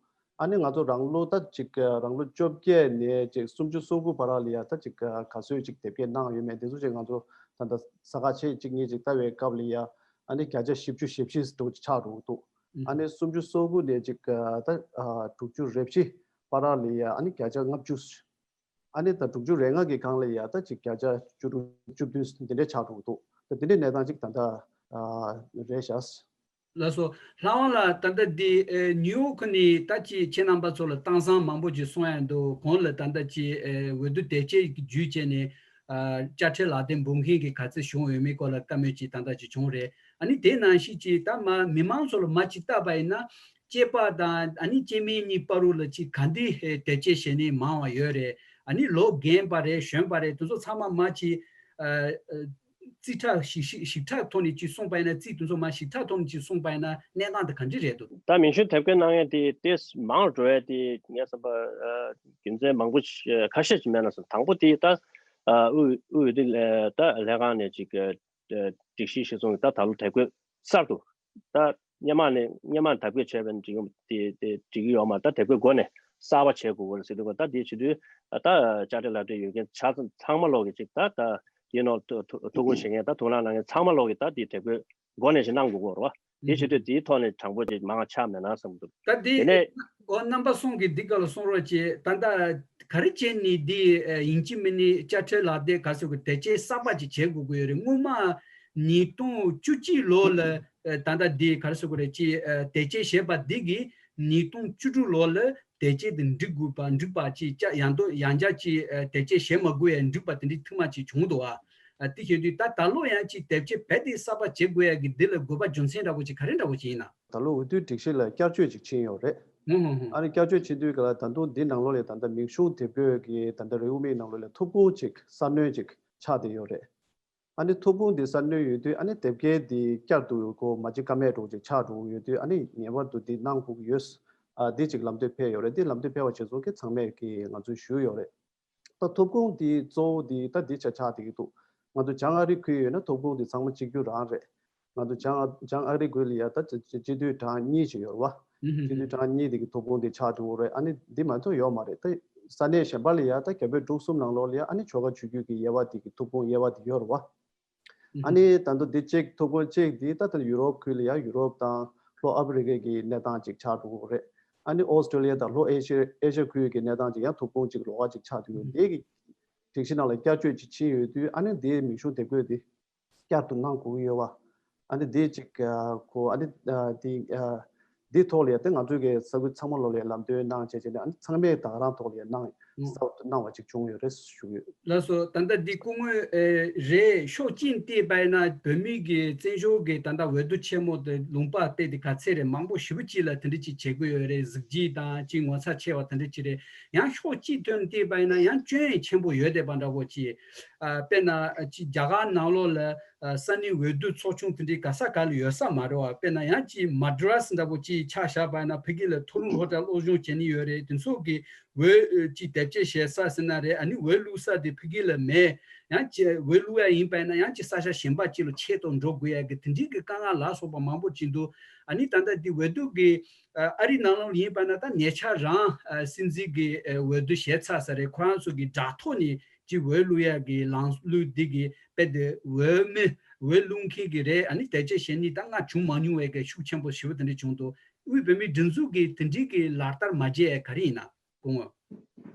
ཨ་ནི་ང་ཚོ་རང་ལོ་ད་ཅིག་རང་ལོ་བཅོ་བརྒྱད་ནས་ཅིག་སུམ་ཅུ་སོ་དགུ་བར་ལ་ཡ་ད་ཅིག་ག་ཚོད་ཅིག་དེབ་སྐྱེལ་གནང་ཡོད་མེད་དེ་ཚོ་ཅིག་ང་ཚོ་ད་ལྟ་ས་ཁག་ཆེ་གཅིག་གཉིས་ཅིག་ལྟ་བའི་སྐབས་ལ་ཡ་ཨ་ནི་བརྒྱ་ཆ་བཞི་བཅུ་ཞེ་བཞི་ཙམ་ཅིག་ཆགས་འགྲོ་གི་འདུག་ཨ་ནི་སུམ་ཅུ་སོ་དགུ་ནས་ཅིག་ད་དྲུག་ཅུ་རེ་བཞི་བར་ལ་ཡ་ཨ་ནི་བརྒྱ་ཆ་ལྔ་བཅུ། ཨ་ནི་ད་དྲུག་ཅུ་རེ་ལྔ་གི་སྒང་ལ་ཡ་ད་ཅིག་བརྒྱ་ཆ་བཅུ་དྲུག་བཅུ་བདུན་འདི་འདྲའི་ཆགས་འགྲོ་གི་འདུག་ད་འདི་འདྲའི་གནས་སྟངས་ཅིག་ད་ལྟ་ཨ་རེད་ཤག་ལགས་སོ། ལྷ་དབང་ལགས། ད་ལྟ་འདི་ཨེ་ནིའུ་ཡོག་ནས་ད་ཅིག་ཁྱེད་རྣམ་པ་ཚོ་ལ་གཏམ་བཟང་མང་པོ་ཅིག་གསུང་ཡ་འདུག་གོང་ལ་ད་ལྟ་ཅིག་ཨེ་འོས་བསྡུ་དེབ་སྐྱེལ་བརྒྱུད་བྱས་ནས་ཨ་དཔྱ་ཁྲལ་ལག་དེབ་འབུལ་མཁན་གྱི་ག་ཚོད་བྱུང་ཡོད་མེད་སྐོར་ལ་བཀའ་མོལ་ཅིག་ད་ལྟ་ཅིག་བྱུང་རེད། ཨ་ནི་དེ་ནང་བཞིན་ཅིག་ད་མ་མི་མང་ཚོ་ལ་མ་ཅིག་བལྟས་པ་ཡིན་ན། སྐྱེས་པ་དང་ཨ་ནི་སྐྱེས་དམན་གཉིས་བར་ལ་ཅིག་ག་འདི་དེབ་སྐྱེལ་བྱེད་ནི་མང་བ་ཡོད་རེད། ཨ་ནི་ལོ་རྒན་པ་རེད། གཞོན་པ་རེད། དེ་ཚོ་ཚང་མ་མ་ཅིག་ཨ་ཨ་རྩིས་ཁྲ་ཞིབ་ཞིབ་ཞིབ་ཕྲ་ཐོག་ནས་ཅིག་གསུངས་པ་ཡིན་ན། རྩིས་དེ་ཚོ་མ་ཞིབ་ཕྲ་ཐོག་ནས་ཅིག་གསུངས་པ་ཡིན་ན་གནས་སྟངས་དེ་ག་འདྲ་རེད་འདུག་ད་མིང་གཞུང་དེབ་སྐྱེལ་གནང་ཡས་དེ་ཏོག་ཙམ་མང་རུ་འགྲོ་ཡས་དེ་ངས་བསམ་པ་ཨ་རྒྱུ་མཚན་མང་པོ་ཞིག་ཁ་ཤས་ཅིག་མེད་ན་བསམ། དང་པོ་དེ་ད་ཨ་དབུས་དབུས་འོས་བསྡུ་ལས་ད་ལྷན་ཁང་ནས་ཅིག་ཨ་སྒྲིག་གཞི་གཞིར་བཟུང་གིས་ད་ད་ལོ་དེབ་སྐྱེལ་གསར་དུ་ད་སྔོན་མ་ནས་སྔོན་མ་དེབ་སྐྱེལ་བྱས་པའི་སྒྲིག་དེ་དེ་འགྲིག་གི་ཡོད་མ་རེད། ད་དེབ་སྐྱེལ་སྒོ་ནས་གསར་པ་བྱེད་དགོས་ཀྱི་རེད་ཟེར་དུས་ད་དེ་བྱེད་དུས་ད་དཔྱ་ཁྲལ་ལག་དེབ་ཡོད་མཁན་ཆ་ཚང་མ་ལོག་གི་ཅིག་ད་ད་ དེའི་ནང་ཐུགས་ཐུགས་ཁུར་བཞེས་མཁན་ད་དུག་རླངས་གནང་མཁན་ཚང་མ་ལོག་གིས་ད་དེའི་དེབ་འགོད་འགོ་ནས་ཞིག་གནང་དགོས་ཀྱི་ཡོད་རེད་བ། དེ་བྱེད་དུས་དེའི་ཐོག་ནས་དྲང་པོ་ཅིག་མང་ཆགས་མེད་ན་བསམ་གྱི་འདུག་ད་དེ་དེ་ནས་འོ་རྣམ་པ་གསུམ་གྱིས་འདི་ག་ལ་གསུང་རོགས་བྱེད། ད་ལྟ་ག་རེ་བྱས་ནས་འདི་ཡིན་གཅིག་མིན་ནི་དཔྱ་ཁྲལ་ལག་དེབ་ག་ཟེར་གི་དེབ་སྐྱེལ་གསར་པ་ཅིག་བྱེད་དགོས་ཀྱི་ཡོད་རེད། སྔོན་མ་ཉིས་སྟོང་བཅུ་གཅིག་ལོ་ལ་ད་ལྟ་འདི་ག་རེ་ཟེར་གི་རེད་ཅེས་དེབ་སྐྱེལ་བྱས་པ་འདི་གིས་ཉིས་སྟོང་བཅུ་དྲུག་ལོ་ལ་དེབ་སྐྱེལ་དེ་འགྲིག་དགོས་པ་འགྲིག་པ་ཅིག་ཡང་དོ་ཡང་བསྐྱར་ཅིག་དེབ་སྐྱེལ་བྱེད་མ་དགོས་ཡ་འགྲིག་པ་དེ་འདྲའི་ཐུན་མོང་ཅིག་བྱུང་འདུག་ཨ། དེ་བྱེད་དུས་ད་ད་ལོ་ཡང་ཅིག་དེབ་སྐྱེལ་རྦད་དེ་གསར་པ་བྱེད་དགོས་ཡ་གི་འདི་ལ་དགོས་པ་རྒྱུ་མཚན་འདྲ་པོ་ཅིག་ག་རེ་འདྲ་པོ་ཅིག་ཡིན་ན། ད་ལོ་འོས་བསྡུའི་སྒྲིག་གཞི་ལ་བསྐྱར་བཅོས་ཅིག་ཕྱིན་ཡོད་རེད། ཧུམ་ཧུམ་ཧུམ། ཨ་ནི་བསྐྱར་བཅོས་བྱེད་དུས་ག་ལ་ད་དུང་འདི་ནང་ལོགས་ལ་ད་ལྟ་མིང་གཞུང་དེབ་འགོད་ཀྱི་ད་ལྟ་རེའུ་མིག་ནང་ལོགས་ལ་ཐོབ་ཁུངས་ཅིག་གསར་སྣོན་ཅིག་ཆགས་བསྡད་ཡོད་རེད། ཨ་ནི་ཐོབ་ཁུངས་འདི་གསར་སྣོན་ཡོད་དུས་ཨ་ནི་དེབ་སྐྱེལ་འདི་བསྐྱར་དུ་ཁོ་མ་བྱེད་ཀ་མེད་འདྲ་པོ་ཅིག་ཆགས་འགྲོ་གི་ཡོད་དུས་ཨ་ནི་ངེས་པར་དུ་འདི་གནང་དགོས་ཀྱི་ཡོད། ཨ་འདི་ཅིག་ལམ་སྟོན་ཕེབས་ཡོད་རེད། འདི་ལམ་སྟོན་ཕེབས་པ་བྱས་ཙང་གི་ཚང་མས་ཀྱིས་ང་ཚོས་ཞུས་ཡོད་རེད། ད་ཐོབ་ཁུངས་འདི་གཙོ་བོ་འདི་ད་འདི་ཆ་ཆགས་བསྡད་ཀྱི་འདུག་ང་ཚོ་བྱང་ཨ་རི་ཁུལ་ཡོད་ན་ཐོབ་ཁུངས་འདི་ཚང་མ་གཅིག་གྱུར་རང་རེད། ང་ཚོ་བྱང་བྱང་ཨ་རི་ཁུལ་ལ་ཡ་ད་སྤྱི་སྤྱི་འཐུས་གྲངས་གཉིས་ཅིག་ཡོད་རེད་བ། སྤྱི་འཐུས་གྲངས་གཉིས་དེ་གི་ཐོབ་ཁུངས་དེ་ཆགས་འགྲོ་གི་རེད། ཨ་ནི་འདི་མ་གཏོགས་ཡོད་མ་རེད། ད་ས་གནས་གཞན་པ་ལ་ཡ་ད་རྒྱ་བོད་འབྲུག་གསུམ་ནང་ལོགས་ལ་ཡ་ཨ་ནི་ཆོལ་ཁ་ཆོས་བརྒྱུད་ཀྱི་དབྱེ་བ་དེ་གི་ཐོབ་ཁུངས་དབྱེ་བ་དེ་ཡོད་རེད་བ། ཨ་ནི་ད་དུང་འདི་གཅིག་ཐོབ་ཁུངས་གཅིག་འདི་ད་ལྟ་ཡུ་རོབ་ཁུལ་ལ་ཡ་ཡུ་རོབ་དང་ལྷོ་ཨ་ཕི་རི་ཀའི་གི་གནས་སྟངས་ཅིག་ཆགས་འགྲོ་གི་རེད། ཨ་ནི་ཨོ་སི་ཀྲོ་ལི་ཡ་དང་ལྷོ་ཨེ་ཤི་ཨེ་ཤི་ཡ་ཁུལ་གྱི་གནས་སྟངས་ཅིག་ཡང་ཐོབ་ཁུངས་ཅིག་ལོགས་ཀ་ཅིག་ཆགས་འདུག་འདི་གི་སྒྲིག་གཞི་ནང་ལ་བསྐྱར་བཅོས་ཅིག་ཕྱིན་ཡོད་དུས་ཨ་ནི་འདིའི་མིང་གཞུང་དེབ་འགོད་འདི་བསྐྱར་དུ་གནང་དགོས་ཀྱི་ཡོད་བ། ཨ་ནི་འདི་ཅིག་ཁོ་ཨ་ནི་འདི་འདི་ཐོག་ལ་ཡ་དེ་ང་ཚོའི་གི་ས་ཁུལ་ཚང་མ་ལོགས་ལ་ལམ་སྟོན་གནང་བྱས་བྱས་ནས་ཨ་ནི་ཚང་མས་ད་ག་རང་ཐོག་ལ་ཡ་གནང་གསར་དུ་གནང་བ་ཅིག་བྱུང་ཡོད་རེད་ཞུ་གི་ཡོད། ལགས་སོ། ད་ལྟ་འདི་སྐུ་ངོས་ཨེ་རེད། ཕྱོགས་གཅིག་བལྟས་པ་ཡིན་ན་བོད་མི་གི་བཙན་བྱོལ་གི་ད་ལྟ་འོས་བསྡུ་ཆེན་མོ་དེ་ལུང་པ་བལྟས་ཏེ་ག་ཚད་རེད། མང་པོ་ཞེ་པོ་ཅིག་ལ་དེ་འདྲ་ཅིག་བྱེད་དགོས་ཡོད་རེད། གཟི་བརྗིད་དང་ཅིག་ངོ་མཚར་ཆེ་བ་དེ་འདྲ་ཅིག་རེད། ཡང་ཕྱོགས་གཅིག་ཐོག་ནས་བལྟས་པ་ཡིན་ན་ཡང་སྐྱོན་ཡང་ཆེན་པོ་ཡོད་བསྡད་པ་འདྲ་བོ་ཅིག་ཨ་དཔེར་ན་ཅིག་རྒྱ་གར་ནང་ལོགས་ལ་ཨ་ས་གནས་འོས་བསྡུ་ཚོགས་ཆུང་དེ་འདྲའི་ག་ས་ག་ལ་ཡོད་ས་མ་རེད་བ། དཔེར་ན་ཡང་ཅིག་མ་ཌི་རཱས་འདྲ་བོ་ཅིག་ཆ་བཞག་པ་ཡིན་ན་ཕ་གི་ལ་མཐོ་རིམ་སློབ་གྲྭ་སློབ་སྦྱོང་བྱེད་ནི་ཡོད་རེད། དེ་ཚོ་གི་འོས་ཨ་ཅིག་དེབ་སྐྱེལ་བྱེད་ས་ཟེར་ན་རེད། ཨ་ནི་འོས་བླུག་ས་དེ་ཕ་གི་ལ་མེད། ཡང་ཅིག་འོས་བླུག་ཡ་ཡིན་པ་ཡིན་ན་ཡང་ཅིག་ས་ཆ་གཞན་པ་ཅིག་ལ་ཆེད་གཏོང་འགྲོ་དགོས་ཡ་གི་དེ་འདྲའི་གི་དཀའ་ངལ་ལ་སོགས་པ་མང་པོ་ཅིག་འདུག་ཨ་ནི་ད་ལྟ་འདི་འོས་བསྡུ་གི་ཨ་ཨ་རི་ནང་ལོགས་ཡིན་པ་ན་ད་ཉེ་ཆར་རང་ཨ་སྲིད་འཛིན་གི་ཨ་འོས་བསྡུ་བྱས་ཚར་ས་རེད། ཁོ་རང་ཚོ་གི་དྲ་ཐོག་ནས་ཅིག་འོས་བླུག་ཡ་གི་ལམ་ལུགས་འདི་གི་དཔེ་དེ་འོས་མི་འོས་བླུག་མཁན་གི་རེད། ཨ་ནི་དེབ་སྐྱེལ་བྱེད་ནི་ད་སྔ་བྱུང་མ་མྱོང་བའི་གི་ཤུགས་ཆེན་པོ་ཞེ་པོ་དེ་འདྲ་བྱུང་འདུག་དབུས་བོད་མིའི་སྒྲིག་འཛུགས་གི་དེ་འདྲའི་གི་ལག་བསྟར་མ་བྱས་ཡ་ག་རེ་ཡིན་ན་སྐུ་ངོ།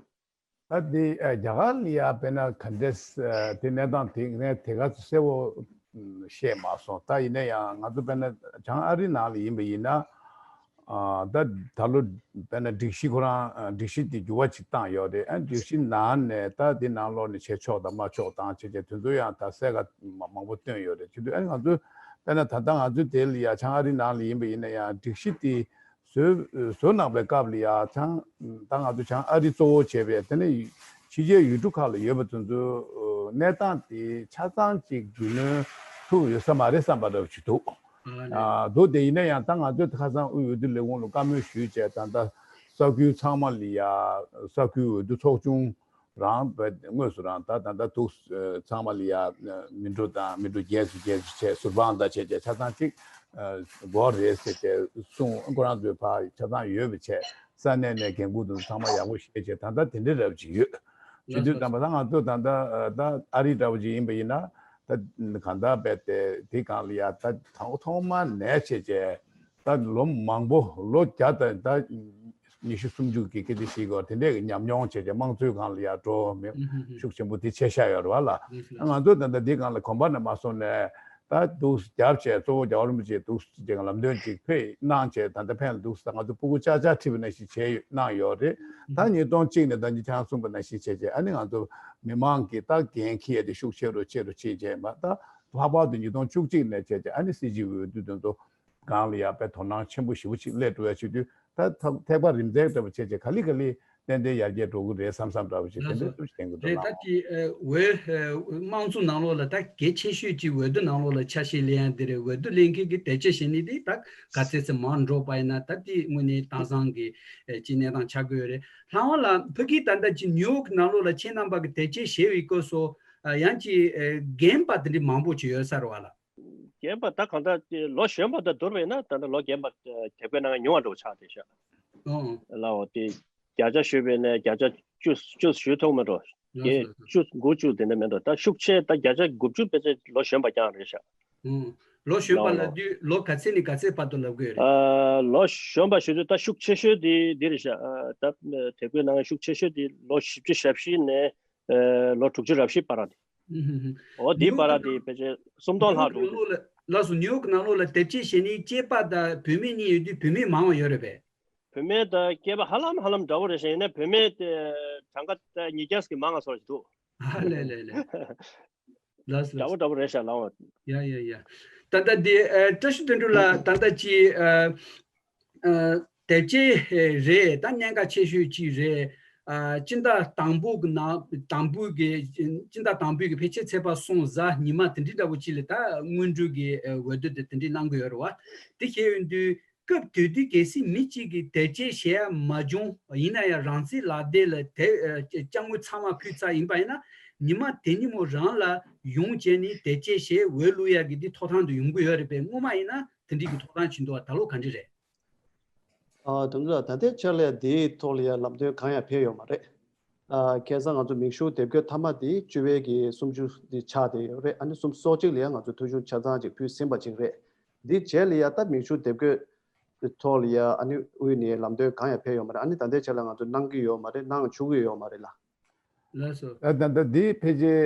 ད་དེ་ཨ་རྒྱ་གར་ལ་ཡ་དཔེར་ན་ག་འདྲས་ཨ་དེ་གནས་སྟངས་དེ་ངས་དེ་ག་ཚོད་གསལ་པོ་ཨམ་བཤད་མ་སོང་། ད་ཡིན་ན་ཡང་ང་ཚོ་དཔེར་ན་བྱང་ཨ་རི་ནང་ལ་ཡིན་པ་ཡིན་ན་ཨ་ད་ད་ལོ་དཔེར་ན་སྒྲིག་གཞི་ཁོ་རང་ཨ་སྒྲིག་གཞི་དེ་འགྱུར་བ་ཅིག་བཏང་ཡོད་རེད། ཨ་སྒྲིག་གཞི་ནང་ནས་ད་དེ་ནང་ལོགས་ནས་བྱེད་ཆོག་དང་མ་ཆོག་དང་བྱས་བྱས་དེ་ཚོ་ཡང་ད་གསལ་ཁ་མ་མང་པོ་བཏོན་ཡོད་རེད། བྱེད་དུས་ཨ་ང་ཚོ་དཔེར་ན་ད་ལྟ་ང་ཚོ་དེ་ལ་ཡ་བྱང་ཨ་རི་ནང་ལ་ཡིན་པ་ཡིན་ན་ཡང་སྒྲིག་གཞི་དེ་བཟོས་བཟོ་གནང་པའི་སྐབས་ལ་ཡ་བྱང་ད་ང་ཚོ་བྱང་ཨ་རི་གཙོ་བོ་བྱས་པའི་དེ་ནས་ཕྱི་རྒྱལ་ཡུལ་གྲུ་ཁག་ལ་ཡོད་པ་དེ་ཚོའི་གནས་སྟངས་དེ་ཆ་ཚང་ཅིག་རྒྱུས་ལོན་ཐུབ་ཡོད་ས་མ་རེད་བསམ་པ་འདྲ་བོ་ཅིག་འདུག་ཨ་ནི་ཨ་འདུག་དེ་ཡིན་ན་ཡང་ད་ང་ཚོས་ཁ་སང་དབུས་འོས་བསྡུ་ལས་ཁུངས་ལ་བཀའ་མོལ་ཞུས་བྱས་ད་ལྟ་ས་ཁུལ་ཚང་མ་ལ་ཡ་ས་ཁུལ་འོས་བསྡུ་ཚོགས་ཆུང་རང་བས་དངོས་སུ་རང་ད་ད་ལྟ་འདུག་ཚང་མ་ལ་ཡ་མི་འགྲོ་དང་མི་འགྲོ་རྒྱས་སུ་རྒྱས་སུ་བྱས་ཟུར་དཔང་ད་བྱས་བྱས་ཆ་ཚང་གཅིག་དགོས་རེད་ཟེར་བྱས་གསུངས། ཁོ་རང་ཚོའི་ཕར་ཆ་ཚང་ཡོད་པ་བྱས་ས་གནས་ནས་འགན་འཁུར་དང་ཚང་མ་ཡག་པོ་བཤད་བྱས་ད་ལྟ་དེ་འདྲའི་རབ་ཅིག་ཡོད། བྱེད་དུས་ཙམ་པ་ད་ང་ཚོ་ད་ལྟ་ད་ཨ་རི་འདྲ་བོ་ཅིག་ཡིན་པ་ཡིན་ན་ད་གང་ལྟར་བས་ཏེ་དེ་སྒང་ལ་ཡ་ད་ཐོག་ཐོག་མ་ནས་བྱས་བྱས། ད་ལོ་མང་པོ་ལོ་བརྒྱ་དང་ད་ཉི་ཤུ་སུམ་ཅུ་གི་སྐད་ཆ་བཤད་དགོས་དེ་འདྲས་ཀྱི་ཉམས་མྱོང་བྱས་བྱས་དམངས་གཙོའི་སྒང་ལ་ཡ་འགྲོ་མི་ཤུགས་ཆེན་པོ་དེ་ཆེ་ཤ་ཡོད་རེད་བ་ལ། ང་ཚོ་ད་ལྟ་འདི་སྒང་ལ་གོམ་པ་ནས་མ་སོང་ནས་ད་འདུག་རྒྱབ་བྱས་གཙོ་བོ་རྒྱལ་བ་རིན་པོ་ཆེ་འདུག་ཅེས་ལམ་སྟོན་ཅིག་ཕེབས་གནང་བྱས་ད་ལྟ་ཕན་ལ་འདུག་ང་ཚོ་སྤུ་གུ་ཅག་ཅག་ཁྲིད་པ་ནང་བཞིན་བྱས་ཡོད་གནང་ཡོད་རེད། ད་ཉིས་སྟོང་གཅིག་ནས་ད་ཉིད་ཆང་གསུངས་པ་ནང་བཞིན་བྱས་བྱས་ཨ་ནི་ང་ཚོ་མི་མང་གི་ད་འགན་འཁྱེར་ཡས་དེ་ཤུགས་ཆེ་རུ་ཆེ་རུ་ཕྱིན་བྱས་མ་ད་ལྷག་པར་དུ་ཉིས་སྟོང་བཅུ་གཅིག་ནས་བྱས་བྱས་ཨ་ནི་སྲིད་སྤྱི་འོས་བསྡུ་དེ་ཚོ། སྒང་ལ་ཡང་དཔེ་དོ་སྣང་ཆེན་པོ་ཞེ་པོ་ཅིག་སླེབས་འགྲོ་ཡ་བྱེད་དུས་ད་ཐ་ཐེག་པ་རིམ་འཛེགས་འདྲ་པོ་བྱས་བྱས་ག་ལེ་ག་ལེ་ཏན་ཏན་ཡར་རྒྱས་འགྲོ་གི་རེད་བསམ་བསམ་འདྲ་པོ་ཅིག་དེ་ལགས་འདྲ་སོ། ཞིག་བསྟན་གི་འདུག་རེད། ལགས། ད་ཅི་ཨ་འོས་ཨ་དམངས་གཙོ་ནང་ལོགས་ལ་ད་གལ་ཆེ་ཤོས་ཅིག་འོས་བསྡུ་ནང་ལོགས་ལ་ཆ་ཤས་ལེན་ཡ་འདི་རེད། འོས་བསྡུ་ལེན་མཁན་གྱི་དེབ་སྐྱེལ་བྱེད་ནི་འདི་ད་ག་ཚད་ཚད་མང་འགྲོ་པ་ཡིན་ན་ད་དེ་དངོས་གནས་དེང་སང་གི་ཨ་ཅི་གནས་སྟངས་ཆགས་ཀྱི་ཡོད་རེད། ལྷག་པར་ལ་ཕ་གི་ད་ལྟ་ཅི་ནིའུ་ཡོག་ནང་ལོགས་ལ་ཁྱེད་རྣམ་པ་གི་དེབ་སྐྱེལ་བྱེད་པའི་སྐབས་སུ་ཨ་ཡང་ཅི་ཨ་རྒན་པ་དེ་འདྲའི་མང་པོ་ཅིག་ཡོད་ས་རེད་བ་ལགས། རྒན་པ་ད་གང་ལྟར་ལོ་གཞོན་པ་དང་བསྡུར་བ་ཡིན་ན་ད་ལྟ་ལོ་རྒན་པ་དེབ་སྐྱེལ་གནང་མཁན་ཉུང་བ་འདྲ་པོ་ཆགས་བསྡད་ཤག་ཨོ། ལའོ་དེ་བརྒྱ་ཆ་ཞུས་པ་ཡིན་ན་བརྒྱ་ཆ་བཅུ་བཅུ་ཞུ་ཐུབ་མ་འགྲོ། བརྒྱད་ཅུ་དགུ་བཅུ་དེ་འདྲ་མེད་འགྲོ། ད་ཤུགས་ཆེ་ད་བརྒྱ་ཆ་དགུ་བཅུ་ཕལ་ཆེར་ལོ་གཞོན་པ་རྐྱང་རེད་ཤག་ཨང་། ལོ་གཞོན་པ་ལབ་དུས་ལོ་ག་ཚད་ནས་ག་ཚད་བར་དུ་ལབ་དགོས་རེད། ཨ། ལོ་གཞོན་པ་ཞུ་དུས་ད་ཤུགས་ཆེ་ཤོས་དེ་འདི་རེད་ཤག་ཨ། ད་དེབ་འགོད་གནང་ཤུགས་ཆེ་ཤོས་དེ་ལོ་བཞི་བཅུ་ཞེ་བཞི་ནས་ཨ། ལོ་དྲུག་ཅུ་རེ་བཞི་བར་དེ། ཨུ་ཧུ་ཧུ། འོ་དེའི་ཉོ་བར་དེ་ཕལ་ཆེར་སུམ་སྟོང་ལྷག་འགྲོ་གི་འདུག་ལགས་སོ། ཉོ་གི་ནང་ལོགས་ལ་དེབ་སྐྱེལ་བྱེད་མཁན་སྐྱེས་པ་དང་བུད་མེད་གཉིས་ཡོད་དུས་བུད་མེད་མང་བ་ཡོད་རེད་པས། བུད་མེད་དང་སྐྱེས་པ་ཧ་ལམ་ཧ་ལམ་འདྲ་བོ་རེད་ཤག་ཡིན་ན་བུད་མེད་དེ་གྲངས་ཀ་ཉིས་བརྒྱ་ཙམ་གྱིས་མང་བ་བཟོ་འདུག་ཨ་ལས་ལས་ལས། ལགས་སོ། འདྲ་བོ་འདྲ་བོ་རེད་ཤག་ལགས་འོ། ཡ་ཡ་ཡ། ད་ལྟ་འདི་ཨ། བཀྲ་ཤིས་དོན་གྲུབ་ལགས། ད་ལྟ་ཅི་ཨ། ཨ། དེབ་སྐྱེལ་རེད། ད་གནད་འགག་ཆེ་ཤོས་ཅིག་རེད། ཨ། སྤྱི་ཟླ་དང་པོ་གི་ནང་དང་པོ་གི་སྤྱི་ཟླ་དང་པོ་གི་ཕལ་ཆེར་ཚེས་པ་གསུམ་གཟའ་ཉི་མ་དེ་འདྲའི་འདྲ་བོ་ཅིག་ལ་ད་སྔོན་འགྲོ་གི་ཨ། འོས་བསྡུ་དེ་དེ་འདྲའི་གནང་གི་ཡོད་རེད་བ། དེ་བཤད་ཡོང་དུས། སྐབས་དེ་དུས་གལ་སྲིད་མི་གཅིག་གིས་དེབ་སྐྱེལ་བྱས་ཡ་མ་བྱུང་ཡིན་ན་ཡང་རང་བཙན་ལག་དེབ་ལ་དེ་ཨ། དཔྱ་དངུལ་ཚང་མ་ཕུལ་ཚར་ཡིན་པ་ཡིན་ན་ཉི་མ་དེ་ཉིན་མོ་རང་ལ་ཡོང་བྱས་ནས་དེབ་སྐྱེལ་བྱས་འོས་བླུག་ཡ་གི་འདི་ཐོབ་ཐང་དུ་ཡོང་གི་ཡོད་རེད་པས། སྔོན་མ་ཡིན་ན་དེ་འདྲའི་གི་ཐོབ་ཐང་བྱིན་འདུག་བ། ད་ལོ་ག་འདྲ་རེད། ཨ། དེ་ཚོ་ད་ལྟའི་ཆར་ལ་ཡ་དེའི་ཐོག་ལ་ཡ་ལམ་སྟོན་གང་ཡང་ཕེབས་ཡོད་མ་རེད། ཨ། ཁ་སང་ང་ཚོ་མིང་གཞུང་དེབ་འགོད་མཐའ་མ་དེ་བཅུ་པའི་གི་སུམ་ཅུ་དེ་ཆགས་བསྡད་ཡོད་རེད། ཨ་ནི་སུམ་ཅུ་སོ་གཅིག་ལ་ཡ་ང་ཚོ་ཐོ་གཞུང་ཆ་ཚང་ཅིག་ཕུལ་ཟིན་པ་ཅིག་རེད། འདི་རྗེས་ལ་ཡ་ད་མིང་གཞུང་དེབ་འགོད་ཐོག་ལ་ཡ་ཨ་ནི་དབུས་ནས་ལམ་སྟོན་གང་ཡང་ཕེབས་ཡོད་མ་རེད། ཨ་ནི་ད་ལྟའི་ཆར་ལ་ང་ཚོ་གནང་གི་ཡོད་མ་རེད། གནང་བཅུག་གི་ཡོད་མ་རེད་ལ། ལགས་སོ། ཨ། ད་ལྟ་འདི་ཕལ་ཆེར་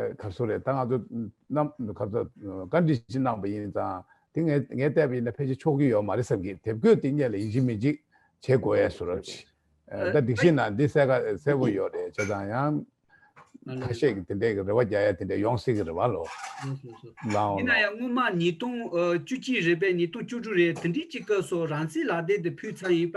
ཨ། ག་རེ་ཟེར་དགོས་རེད། ད་ང་ཚོ་གནམ་ག་རེ་ཟེར་བཀའ་འདྲི་ཞིག་གནང་པ་ཡིན་ཙང་དེ་ངས་ངས་བལྟས་པ་ཡིན་ན་ཕལ་ཆེར་ཆོག་གི་ཡོད་མ་རེད་བསམ་གི། དེབ་འགོད་དེ་སྔོན་ལ་ཡིན་གཅིག་མིན་གཅིག་བྱེད་དགོས་ཡ་བཟོ་འདྲ་ཅིག་ཨ། ད་སྒྲིག་གཞི་ནང་འདི་གསལ་ཁ་གསལ་པོ་ཡོད་རེད། བྱས་ཙང་ཡང་ཨ་ལས། ཁ་ཤས་ཀྱིས་དེ་འདྲའི་གི་རེ་བ་རྒྱག་ཡ་དེ་འདྲ་ཡོང་སྲིད་ཀྱི་རེད་བ་ལོ། ལགས་སོ་ལགས་སོ། ལགས་འོ་ཡིན་ན་ལགས། ཡང་སྔོན་མ་ཉིས་སྟོང་ཨ། བཅུ་གཅིག་རེད་པས། ཉིས་སྟོང་བཅུ་དྲུག་རེད། དེ་འདྲའི་ཅིག་སྐབས་སུ་རང་བཙན་ལག་དེབ་དེ་ཕུལ་ཚར་ཡིན་པ་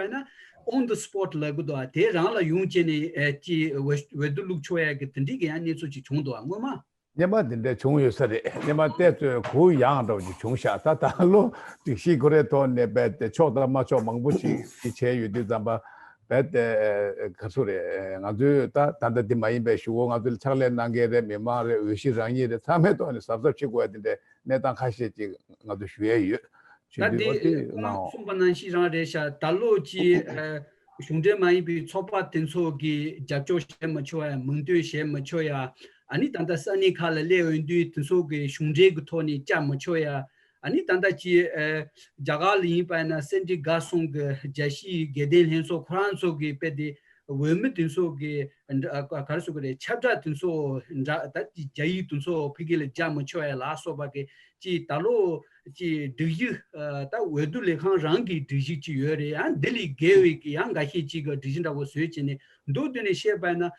ན་on the spot་ལབ་གི་འདུག་ཨ། དེ་རང་ལ་ཡོང་བྱས་ནས་ཨ། ཅིག་འོས་འོས་བསྡུ་བླུག་ཆོག་ཡ་གི་དེ་འདྲའི་གི་ཡང་གནས་ཚུལ་ཅིག་བྱུང་འདུག་ཨ། སྔོན་མ། སྔོན་མ་དེ་འདྲ་བྱུང་ཡོད་ས་རེད། སྔོན་མ་ལྟས་ཚོད་གུ་ཡངས་འདྲ་བོ་ཅིག་བྱུང་ཤག་ད་ད་ལོ་སྒྲིག་གཞི་ཁོ་རའི་ཐོག་ནས་རྦད་དེ་ཆོག་དང་མ་ཆོག་མང་པོ་ཅིག་ཅིག་བྱས་ཡོད་དུས་ཙམ་པ་རྦད་དེ་ག་རེ་ཟེར་དགོས་རེད། ང་ཚོས་ད་ད་ལྟ་འདི་མ་ཡིན་པའི་གཞུག་གུ་ང་ཚོ་ལ་ཕྱག་ལས་གནང་མཁན་རེད། མི་མང་རེད། འོས་གཞི་རང་ཉིད་རེད། ཚང་མའི་ཐོག་ནས་གཟབ་གཟབ་བྱེད་དགོས་ཡ་དེ་འདྲའི་གནས་སྟངས་ཁ་ཤས་ཅིག་ང་ཚོ་ཞུ་ཡས་ཡོད། ད་དེ་ཁོང་གསུངས་པ་ནང་བཞིན་རང་རེད་ཤག་ད་ལོ་གཅིག་ཨ། གཞུང་འབྲེལ་མ་ཡིན་པའི་ཚོགས་པ་དེ་ཚོ་གིས་རྒྱབ་སྐྱོར་བྱེད་མི་ཆོག་ཡ། མིང་འདོན་བྱེད་མི་ཆོག་ཡ། ཨ་ནི་ད་ལྟ་ས་གནས་ཁག་ལ་སླེབས་ཡོང་དུས་དེ་ཚོ་གི་གཞུང་འབྲེལ་གི་ཐོག་ནས་བཅར་མི་ཆོག་ཡ། ཨ་ནི་ད་ལྟ་གཅིག་ཨ། རྒྱ་གར་ལ་ཡིན་པ་ཡིན་ན་སེ་འབྲས་དགའ་གསུམ་གི་རྒྱལ་སྤྱིའི་དགེ་ལྡན་ལྷན་ཚོགས་ཁོ་རང་ཚོ་གི་དཔེ་དེ་འོས་མི་དེ་ཚོ་གི་འདྲ་ག་རེ་ཟེར་དགོས་རེད། ཁྱབ་བསྒྲགས་དེ་ཚོ་འདྲ་ད་རྒྱ་ཡིག་དེ་ཚོ་ཕ་གི་ལ་རྒྱག་མི་ཆོག་ཡ་ལ་སོགས་པ་གི་ཅིག་ད་ལོ་ཅིག་སྒྲིག་གཞི་ཨ། ད་འོས་བསྡུ་ལས་ཁང་རང་གི་སྒྲིག་གཞི་ཅིག་ཡོད་རེད། ཡང་འདི་ལས་བརྒལ་བའི་གི་ཡང་འགའ་ཤས་ཅིག་གི་སྒྲིག་གཞི་འདྲ་བོ་བཟོས་བྱས་ནས་མདོར་བསྡུས་ནས་བཤད་པ་ཡིན་ན་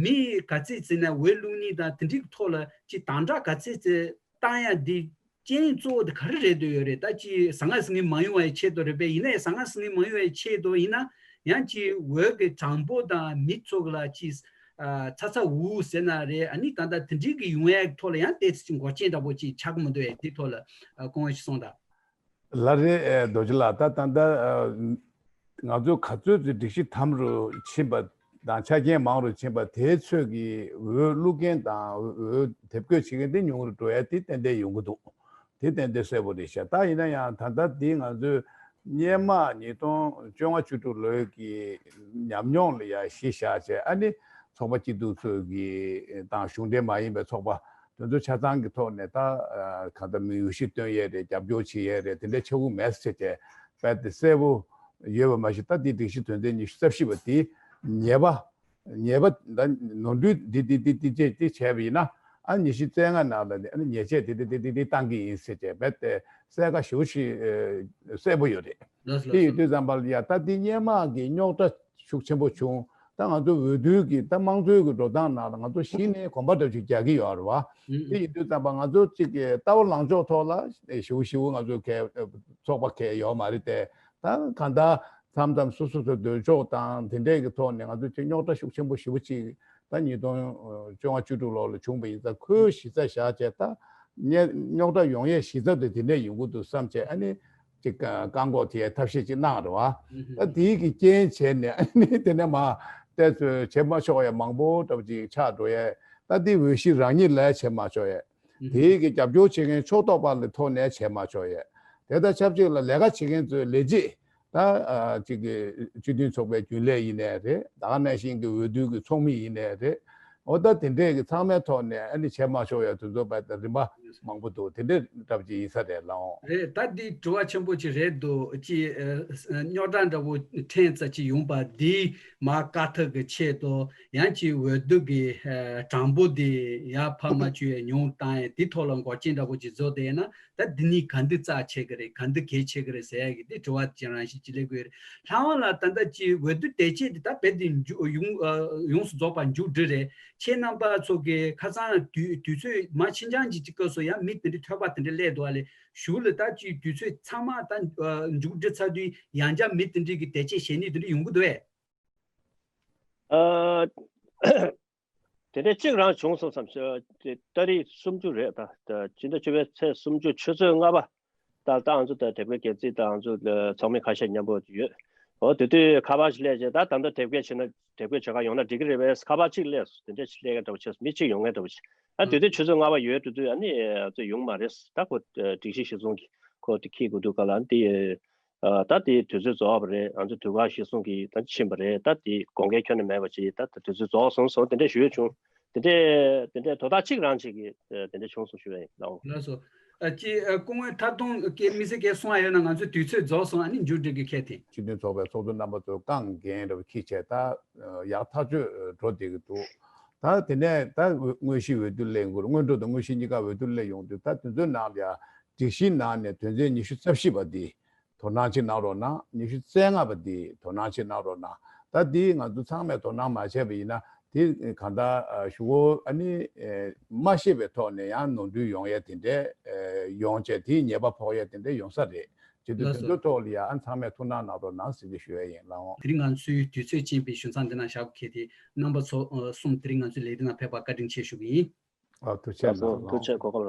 མི་ག་ཚད་ཙམ་ན་འོས་བླུག་ནི་དང་དེ་འདྲའི་ཐོག་ལ་ཅིག་དམ་དྲག་ག་ཚད་ཙམ་བཏང་ཡ་འདི་རྐྱེན་གཙོ་བོ་དེ་ག་རེ་རེད་འདོད་ཡོད་རེད། ད་ཅིག་ཟང་ངེ་ཟིང་ངེ་མ་ཡོང་བའི་ཆེད་དུ་རེད་པས། ཡིན་ན་ཡང་ཟང་ངེ་ཟིང་ངེ་མ་ཡོང་བའི་ཆེད་དུ་ཡིན་ན་ཡང་ཅིག་འོས་ཀྱི་གྲངས་འབོར་དང་མི་ཚོ་གི་ལ་ཅིག་ཨ། ཚ་ཚ་འུར་འུར་ཟེར་ན་རེད། ཨ་ནི་ད་ལྟ་དེ་འདྲའི་གི་ཡོང་ཡའི་ཐོག་ལ་ཡང་ཏོག་ཙམ་ཅིག་འགོག་རྐྱེན་འདྲ་པོ་ཅིག་ཆགས་ཀྱི་མི་འདུག་ཨེ། དེའི་ཐོག་ལ་ཨ། སྐུ་ངོ་ཞིག་གསུངས་དང་། ལགས་རེད། ཨེ། རྡོ་རྗེ་ལགས། ད་ད་ལྟ་ཨ། ང་ཚོ་ག་ཚོད་ཅིག་སྒྲིག་གཞི་དམ་རུ་ཕྱིན་པ་དང་ཆ་རྐྱེན་མང་རུ་ཕྱིན་པ་དེའི་ཚོད་ཀྱི་འོས་བླུག་མཁན་དང་འོས་དེབ་འགོད་བྱེད་མཁན་དེ་ཉུང་རུ་འགྲོ་ཡ་དེ་ཏན་ཏན་ཡོང་གི་འདུག་དེ་ཏན་ཏན་གསལ་པོ་རེད་ཤག་ད་ཡིན་ན་ཡང་ད་ལྟ་འདི་ང་ཚོས་སྔོན་མ་ཉིས་སྟོང་བཅོ་ལྔ་བཅུ་དྲུག་ལོའི་གི་ཉམས་མྱོང་ལ་ཡ་གཞི་བཞག་བྱས། ཨ་ནི་ཚོགས་པ་སྐྱིད་སྡུག་ཚོས་ཀྱི་དང་གཞུང་འབྲེལ་མ་ཡིན་པའི་ཚོགས་པ་དེ་ཚོ་ཆ་ཚང་གི་ཐོག་ནས་ད་ཨ། གང་ལྟར་མི་འོས་གཞི་བཏོན་ཡས་རེད། རྒྱབ་སྐྱོར་བྱེད་ཡས་རེད། དེ་འདྲའི་ཆག་སྒོ་མེད་ཟེར་བྱས་རྦད་དེ་གསལ་པོ་ཡོད་པ་མ་གཞི། ད་འདི་སྒྲིག་གཞི་དོན་ཚན་ཉི་ཤུ་རྩ་བཞི་པ་དེ་ཉེས་པ་ཉེས་པ་ད་ནོར་འཁྲུལ་འདི་འདི་འདི་འདི་བྱས་འདི་བྱས་པ་ཡིན་ན་ཨ་ཉི་ཤུ་རྩ་ལྔ་ནང་ལ་ནི་ཨ་ནི་ཉེས་ཆད་འདི་འདི་འདི་འདི་འདི་བཏང་གི་ཡིན་ཟེར་བྱས་རྦད་དེ་གསལ་ཁ་ཞེ་པོ་ཞིག་ཨ། གསལ་པོ་ཡོད་རེད། ལགས་སོ་དེ་ལགས་ཡོད་སོ། དུས་ཙམ་པ་ལ་ཡ་ད་འདི་སྔོན་མ་གི་རྙོག་དྲ་ཤུགས་ཆེན་པོ་བྱུང་། ད་ང་ཚོ་འོས་བསྡུ་གི་ད་དམངས་གཙོའི་གི་འགྲོ་སྟངས་ནང་ལ་ང་ཚོ་གཞི་ནས་གོམ་པ་འདྲ་ཅིག་རྒྱག་གི་ཡོད་རེད་བ། ཨུ་ཨུ། དེ་ཡིན་དུས་ཙམ་པ་ང་ཚོ་གཅིག་གི་ལྟ་བ་ལངས་ཕྱོགས་ཐོག་ལ་ཞེ་པོ་ཞེ་པོ་ང་ཚོ་གའི་ཚོགས་པ་གའི་ཡོད་མ་རེད་དེ། ད་གང་ལྟར་མཚམས་མཚམས་སོ་སོ་སོ་འདོད་ཕྱོགས་དང་དེ་འདྲས་ཀྱི་ཐོག་ནས་ང་ཚོ་ཅིག་རྙོག་དྲ་ཤུགས་ཆེན་པོ་ཞེ་པོ་ཅིག་ད་ཉིས་སྟོང་བཅོ་ལྔ་བཅུ་དྲུག་ལོ་ལ་བྱུང་བ་ཡིན་ཙང་ཁོའི་གཞི་རྩ་བཞག་བྱས་ད་རྙོག་དྲ་ཡོང་ཡས་གཞི་རྩ་དེ་དེ་འདྲས་ཡོང་གི་འདུག་བསམ་བྱས་ཨ་ནི་ཅིག་བཀག་འགོག་དེ་ཐབས་ཤེས་ཅིག་གནང་རེད་བ། ད་དེའི་གི་རྐྱེན་བྱས་ནས་ཨ་ནི་དེ་ནས་མ་དེ་ཚོས་བྱེད་མ་ཆོག་ཡས་མང་པོ་འདྲ་པོ་ཅིག་ཆགས་འགྲོ་ཡས། ད་དེ་འོས་གཞི་རང་ཉིད་ལ་བྱེད་མ་ཆོག་ཡས། དེའི་གི་རྒྱབ་སྐྱོར་བྱེད་མཁན་ཕྱོགས་གཏོགས་པ་ལ་ཐོག་ནས་བྱེད་མ་ཆོག་ཡས། དེ་དང་ཆབས་ཅིག་ལ་ལས་ཀ་བྱེད་མཁན་ཚོའི་ལས་བྱེད་ད་ཨ་ཅིག་གི་སྤྱི་མཐུན་ཚོགས་པའི་རྒྱུན་ལས་ཡིན་ནའི་རེད། ད་ག་ནང་བཞིན་གི་འོས་བསྡུ་གི་ཚོགས་མི་ཡིན་ནའི་རེད། འོ་ད་དེ་འདྲས་ཀྱི་ཚང་མའི་ཐོག་ནས་ཨ་ནི་བྱས་མ་ཆོག་ཡ་དེ་ཚོ་བས་ད་རིམ་པ་མང་པོ་འདུག་དེ་འདྲས་འདྲ་པོ་ཅིག་ཡིན་ས་རེད་ལགས་འོང་། རེད། ད་འདི་དྲི་བ་ཆེན་པོ་ཅིག་རེད་འདུག་ཅིག་རྙོག་དྲ་འདྲ་པོ་ཕྲན་ཙམ་ཅིག་ཡོང་པ་འདི་མ་དཀའ་ཐག་གི་ཆེད་དུ་ཡང་ཅིག་འོས་བསྡུ་གི་གྲངས་འབོར་འདི་ཡར་ཕར་མ་བཅུག་ཡ་ཉུང་བཏང་ཡ་འདི་ཐོག་ལ་འགོག་རྐྱེན་འདྲ་པོ་ཅིག་བཟོ་བསྡད་ན། ད་འདི་ནི་ག་འདི་རྩ་ཆེ་གི་རེད། ག་འདི་གལ་ཆེ་གི་རེད་ཟེར་ཡ་གི་འདི་དྲི་བ་ཅིག་རང་བཞིན་ཅིག་སླེབས་ཀྱི་ཡོད་རེད། ལྷ་དབང་ལགས། ད་ལྟ་ཅིག་འོས་བསྡུ་དེ་ཆེད་དེ་ད་རྦད་དེ་མཇུག་ཡོང་ཡོངས་སུ་རྫོགས་པ་མཇུག་སྒྲིལ་རེད། ཁྱེད་རྣམ་པ་ཚོ་གི་ཁ་སང་དུས་དུས་ཚོད་མ་ཕྱི་འགྱངས་ཅིག་ཅིག་སྐབས་སུ་ཡང་མི་དེ་འདྲའི་ཐོས་པ་དེ་འདྲ་སླེབས་འདུག་ཨ་ལས། གཞུག་ལ་ད་ཅིག་དུས་ཚོད་ཚང་མ་ད་མཇུག་སྒྲིལ་ཚར་དུས་ཡང་བསྐྱར་མི་དེ་འདྲའི་གི་དེ་ཆེད་བྱེད་ནི་དེ་འདྲ་ཡོང་གི་འདུག་ཨེ། ཨ། དེ་འདྲ་གཅིག་རང་བྱུང་སོང་བསམ། ཨ་ཏ་རིག་སུམ་ཅུ་རེད་ད། ཕྱི་ཟླ་བཅུ་པའི་ཚེས་སུམ་ཅུ་ཆུ་ཚོད་ལྔ་པ། ད་ལྟ་ང་ཚོ་ད་དེབ་སྐྱེལ་རྩིས་ད་ང་ཚོ་ཚོགས་མི་ཁ་ཤས་མཉམ་པོ་ཡོད། འོ་དེ་དུས་ཁ་པར་ཞིག་སླེབས་རྗེས་ད་ད་ལྟ་དེབ་སྐྱེལ་བྱེད་ན་དེབ་སྐྱེལ་བྱེད་ག་ཡོང་ན་འགྲིག་གི་རེད་པས་ཁ་པར་གཅིག་སླེབས་སོང་། དེ་འདྲ་ཞིག་སླེབས་མཁན་འདྲ་པོ་བྱས་སོང་། མི་གཅིག་ཡོང་མཁན་འདྲ་པོ་བྱས། ཨ་དེ་དུས་ཆུ་ཚོད་ལྔ་པ་ཡོལ་འགྲོ་དུས་ཨ་ནི་ང་ཚོ་ཡོང་མ་རེད། ད་ཁོ་སྒྲིག་གཞི་གཞིར་བཟུང་གི་ཁོ་དེ་འཁྱེར་དགོས་འདུག་ག་ལ་དེ། ད་དེ་དུས་ཚོད་རྫོགས་པ་རེད། ང་ཚོ་དུས་བཀག་གཞིར་བཟུང་གིས་ད་ཕྱིན་པ་རེད། ད་དེ་དགོངས་འགལ་ཁྱོན་ནས་མེད་པ་ཅིག་ད་དུས་ཚོད་རྫོགས་སོང་སོང་དེ་འདྲ་ཞུ་ཡས་བྱུང་། དེ་འདྲའི་དེ་འདྲའི་དོ་བདག་གཅིག་རང་གཅིག་གིས་དེ་འདྲ་བྱུང་སོང་ཞུ་བ་ཡིན་ལགས་འོང་། ལགས་སོ། ཨ་ཅི་ཨ་སྐུ་ངོ་ཐར་ཐུང་སྐད་དམིགས་བསལ་སྐད་གསུང་ཡ་ཡོད་ན། ང་ཚོའི་དུས་ཚོད་རྫོགས་སོང་། ཨ་ནི་མཇུག་སྒྲིལ་གི་ཁེལ་ཏེ། སྤྱི་མཐུན་ཚོགས་པའི་ཚོགས་གཙོ་རྣམ་པ་ཚོས་རྐང་འགན་རེ་འཁྱེར་བྱས་ད་ཡག་ཐག་ཆོད་འགྲོ་བསྡད་ཀྱི་འདུག་ད་དེ་ནས་ད་དངོས་གཞི་འོས་བསྡུ་སླེབས་འགོར། སྔོན་འགྲོ་དང་དངོས་གཞི་གཉིས་ཀ་འོས་བསྡུ་སླེབས་ཡོང་དུས་ད་དེ་ཚོའི་ནང་ལ་ཡ་སྒྲིག་གཞིའི་ནང་ནས་དོན་ཚན་ཉི་ཤུ་རྩ་བཞི་པ་འདི། དོ་སྣང་ཅིག་གནང་རོགས་གནང་། ཉི་ཤུ་རྩ་ལྔ་པ་འདི་དོ་སྣང་ཅིག་གནང་རོགས་གནང་། ད་འདི་ང་ཚོ་ཚང་མས་དོ་སྣང་མ་བྱས་པ་ཡིན་ན་འདི་གང་ལྟར་ཨ་ཞུ་གོ་ཨ་ནི་ཨེ་མ་ཤེས་པའི་ཐོག་ནས་ཡང་ནོར་འཁྲུལ་ཡོང་ཡས་དེ་འདྲས་ཨེ་ཡོང་བྱས་དེའི་ཉེས་པ་ཕོག་ཡས་དེ་འདྲས་ཡོང་ས་རེད། བྱེད་དུས་ལགས་དེ་སོ། ཚོའི་ཐོག་ལ་ཡང་ཨ་ཚང་མས་ཐུགས་སྣང་གནང་རོགས་གནང་ཟེར་ནས་ཞུ་ཡས་ཡིན་ལགས་འོང་། དེ་རིང་ང་ཚོའི་དུས་ཚོད་ཅན་པའི་ཞུ་མཚམས་འདི་ན་བཞག་གི་དེ་རྣམ་པ་ཚོ་ཨ་གསུམ་དེ་རིང་ང་ཚོའི་ལས་སྡེ་ནང་ཕེབས་པར་བཀའ་དྲིན་ཆེ་ཞུ་གི་ཡིན། ཨ་ཐུགས་རྗེ་ཆེ་ལགས་སོ། ལགས་འོང་། ཐུགས་རྗེ་ཆེ། གོ་སྐབས་རག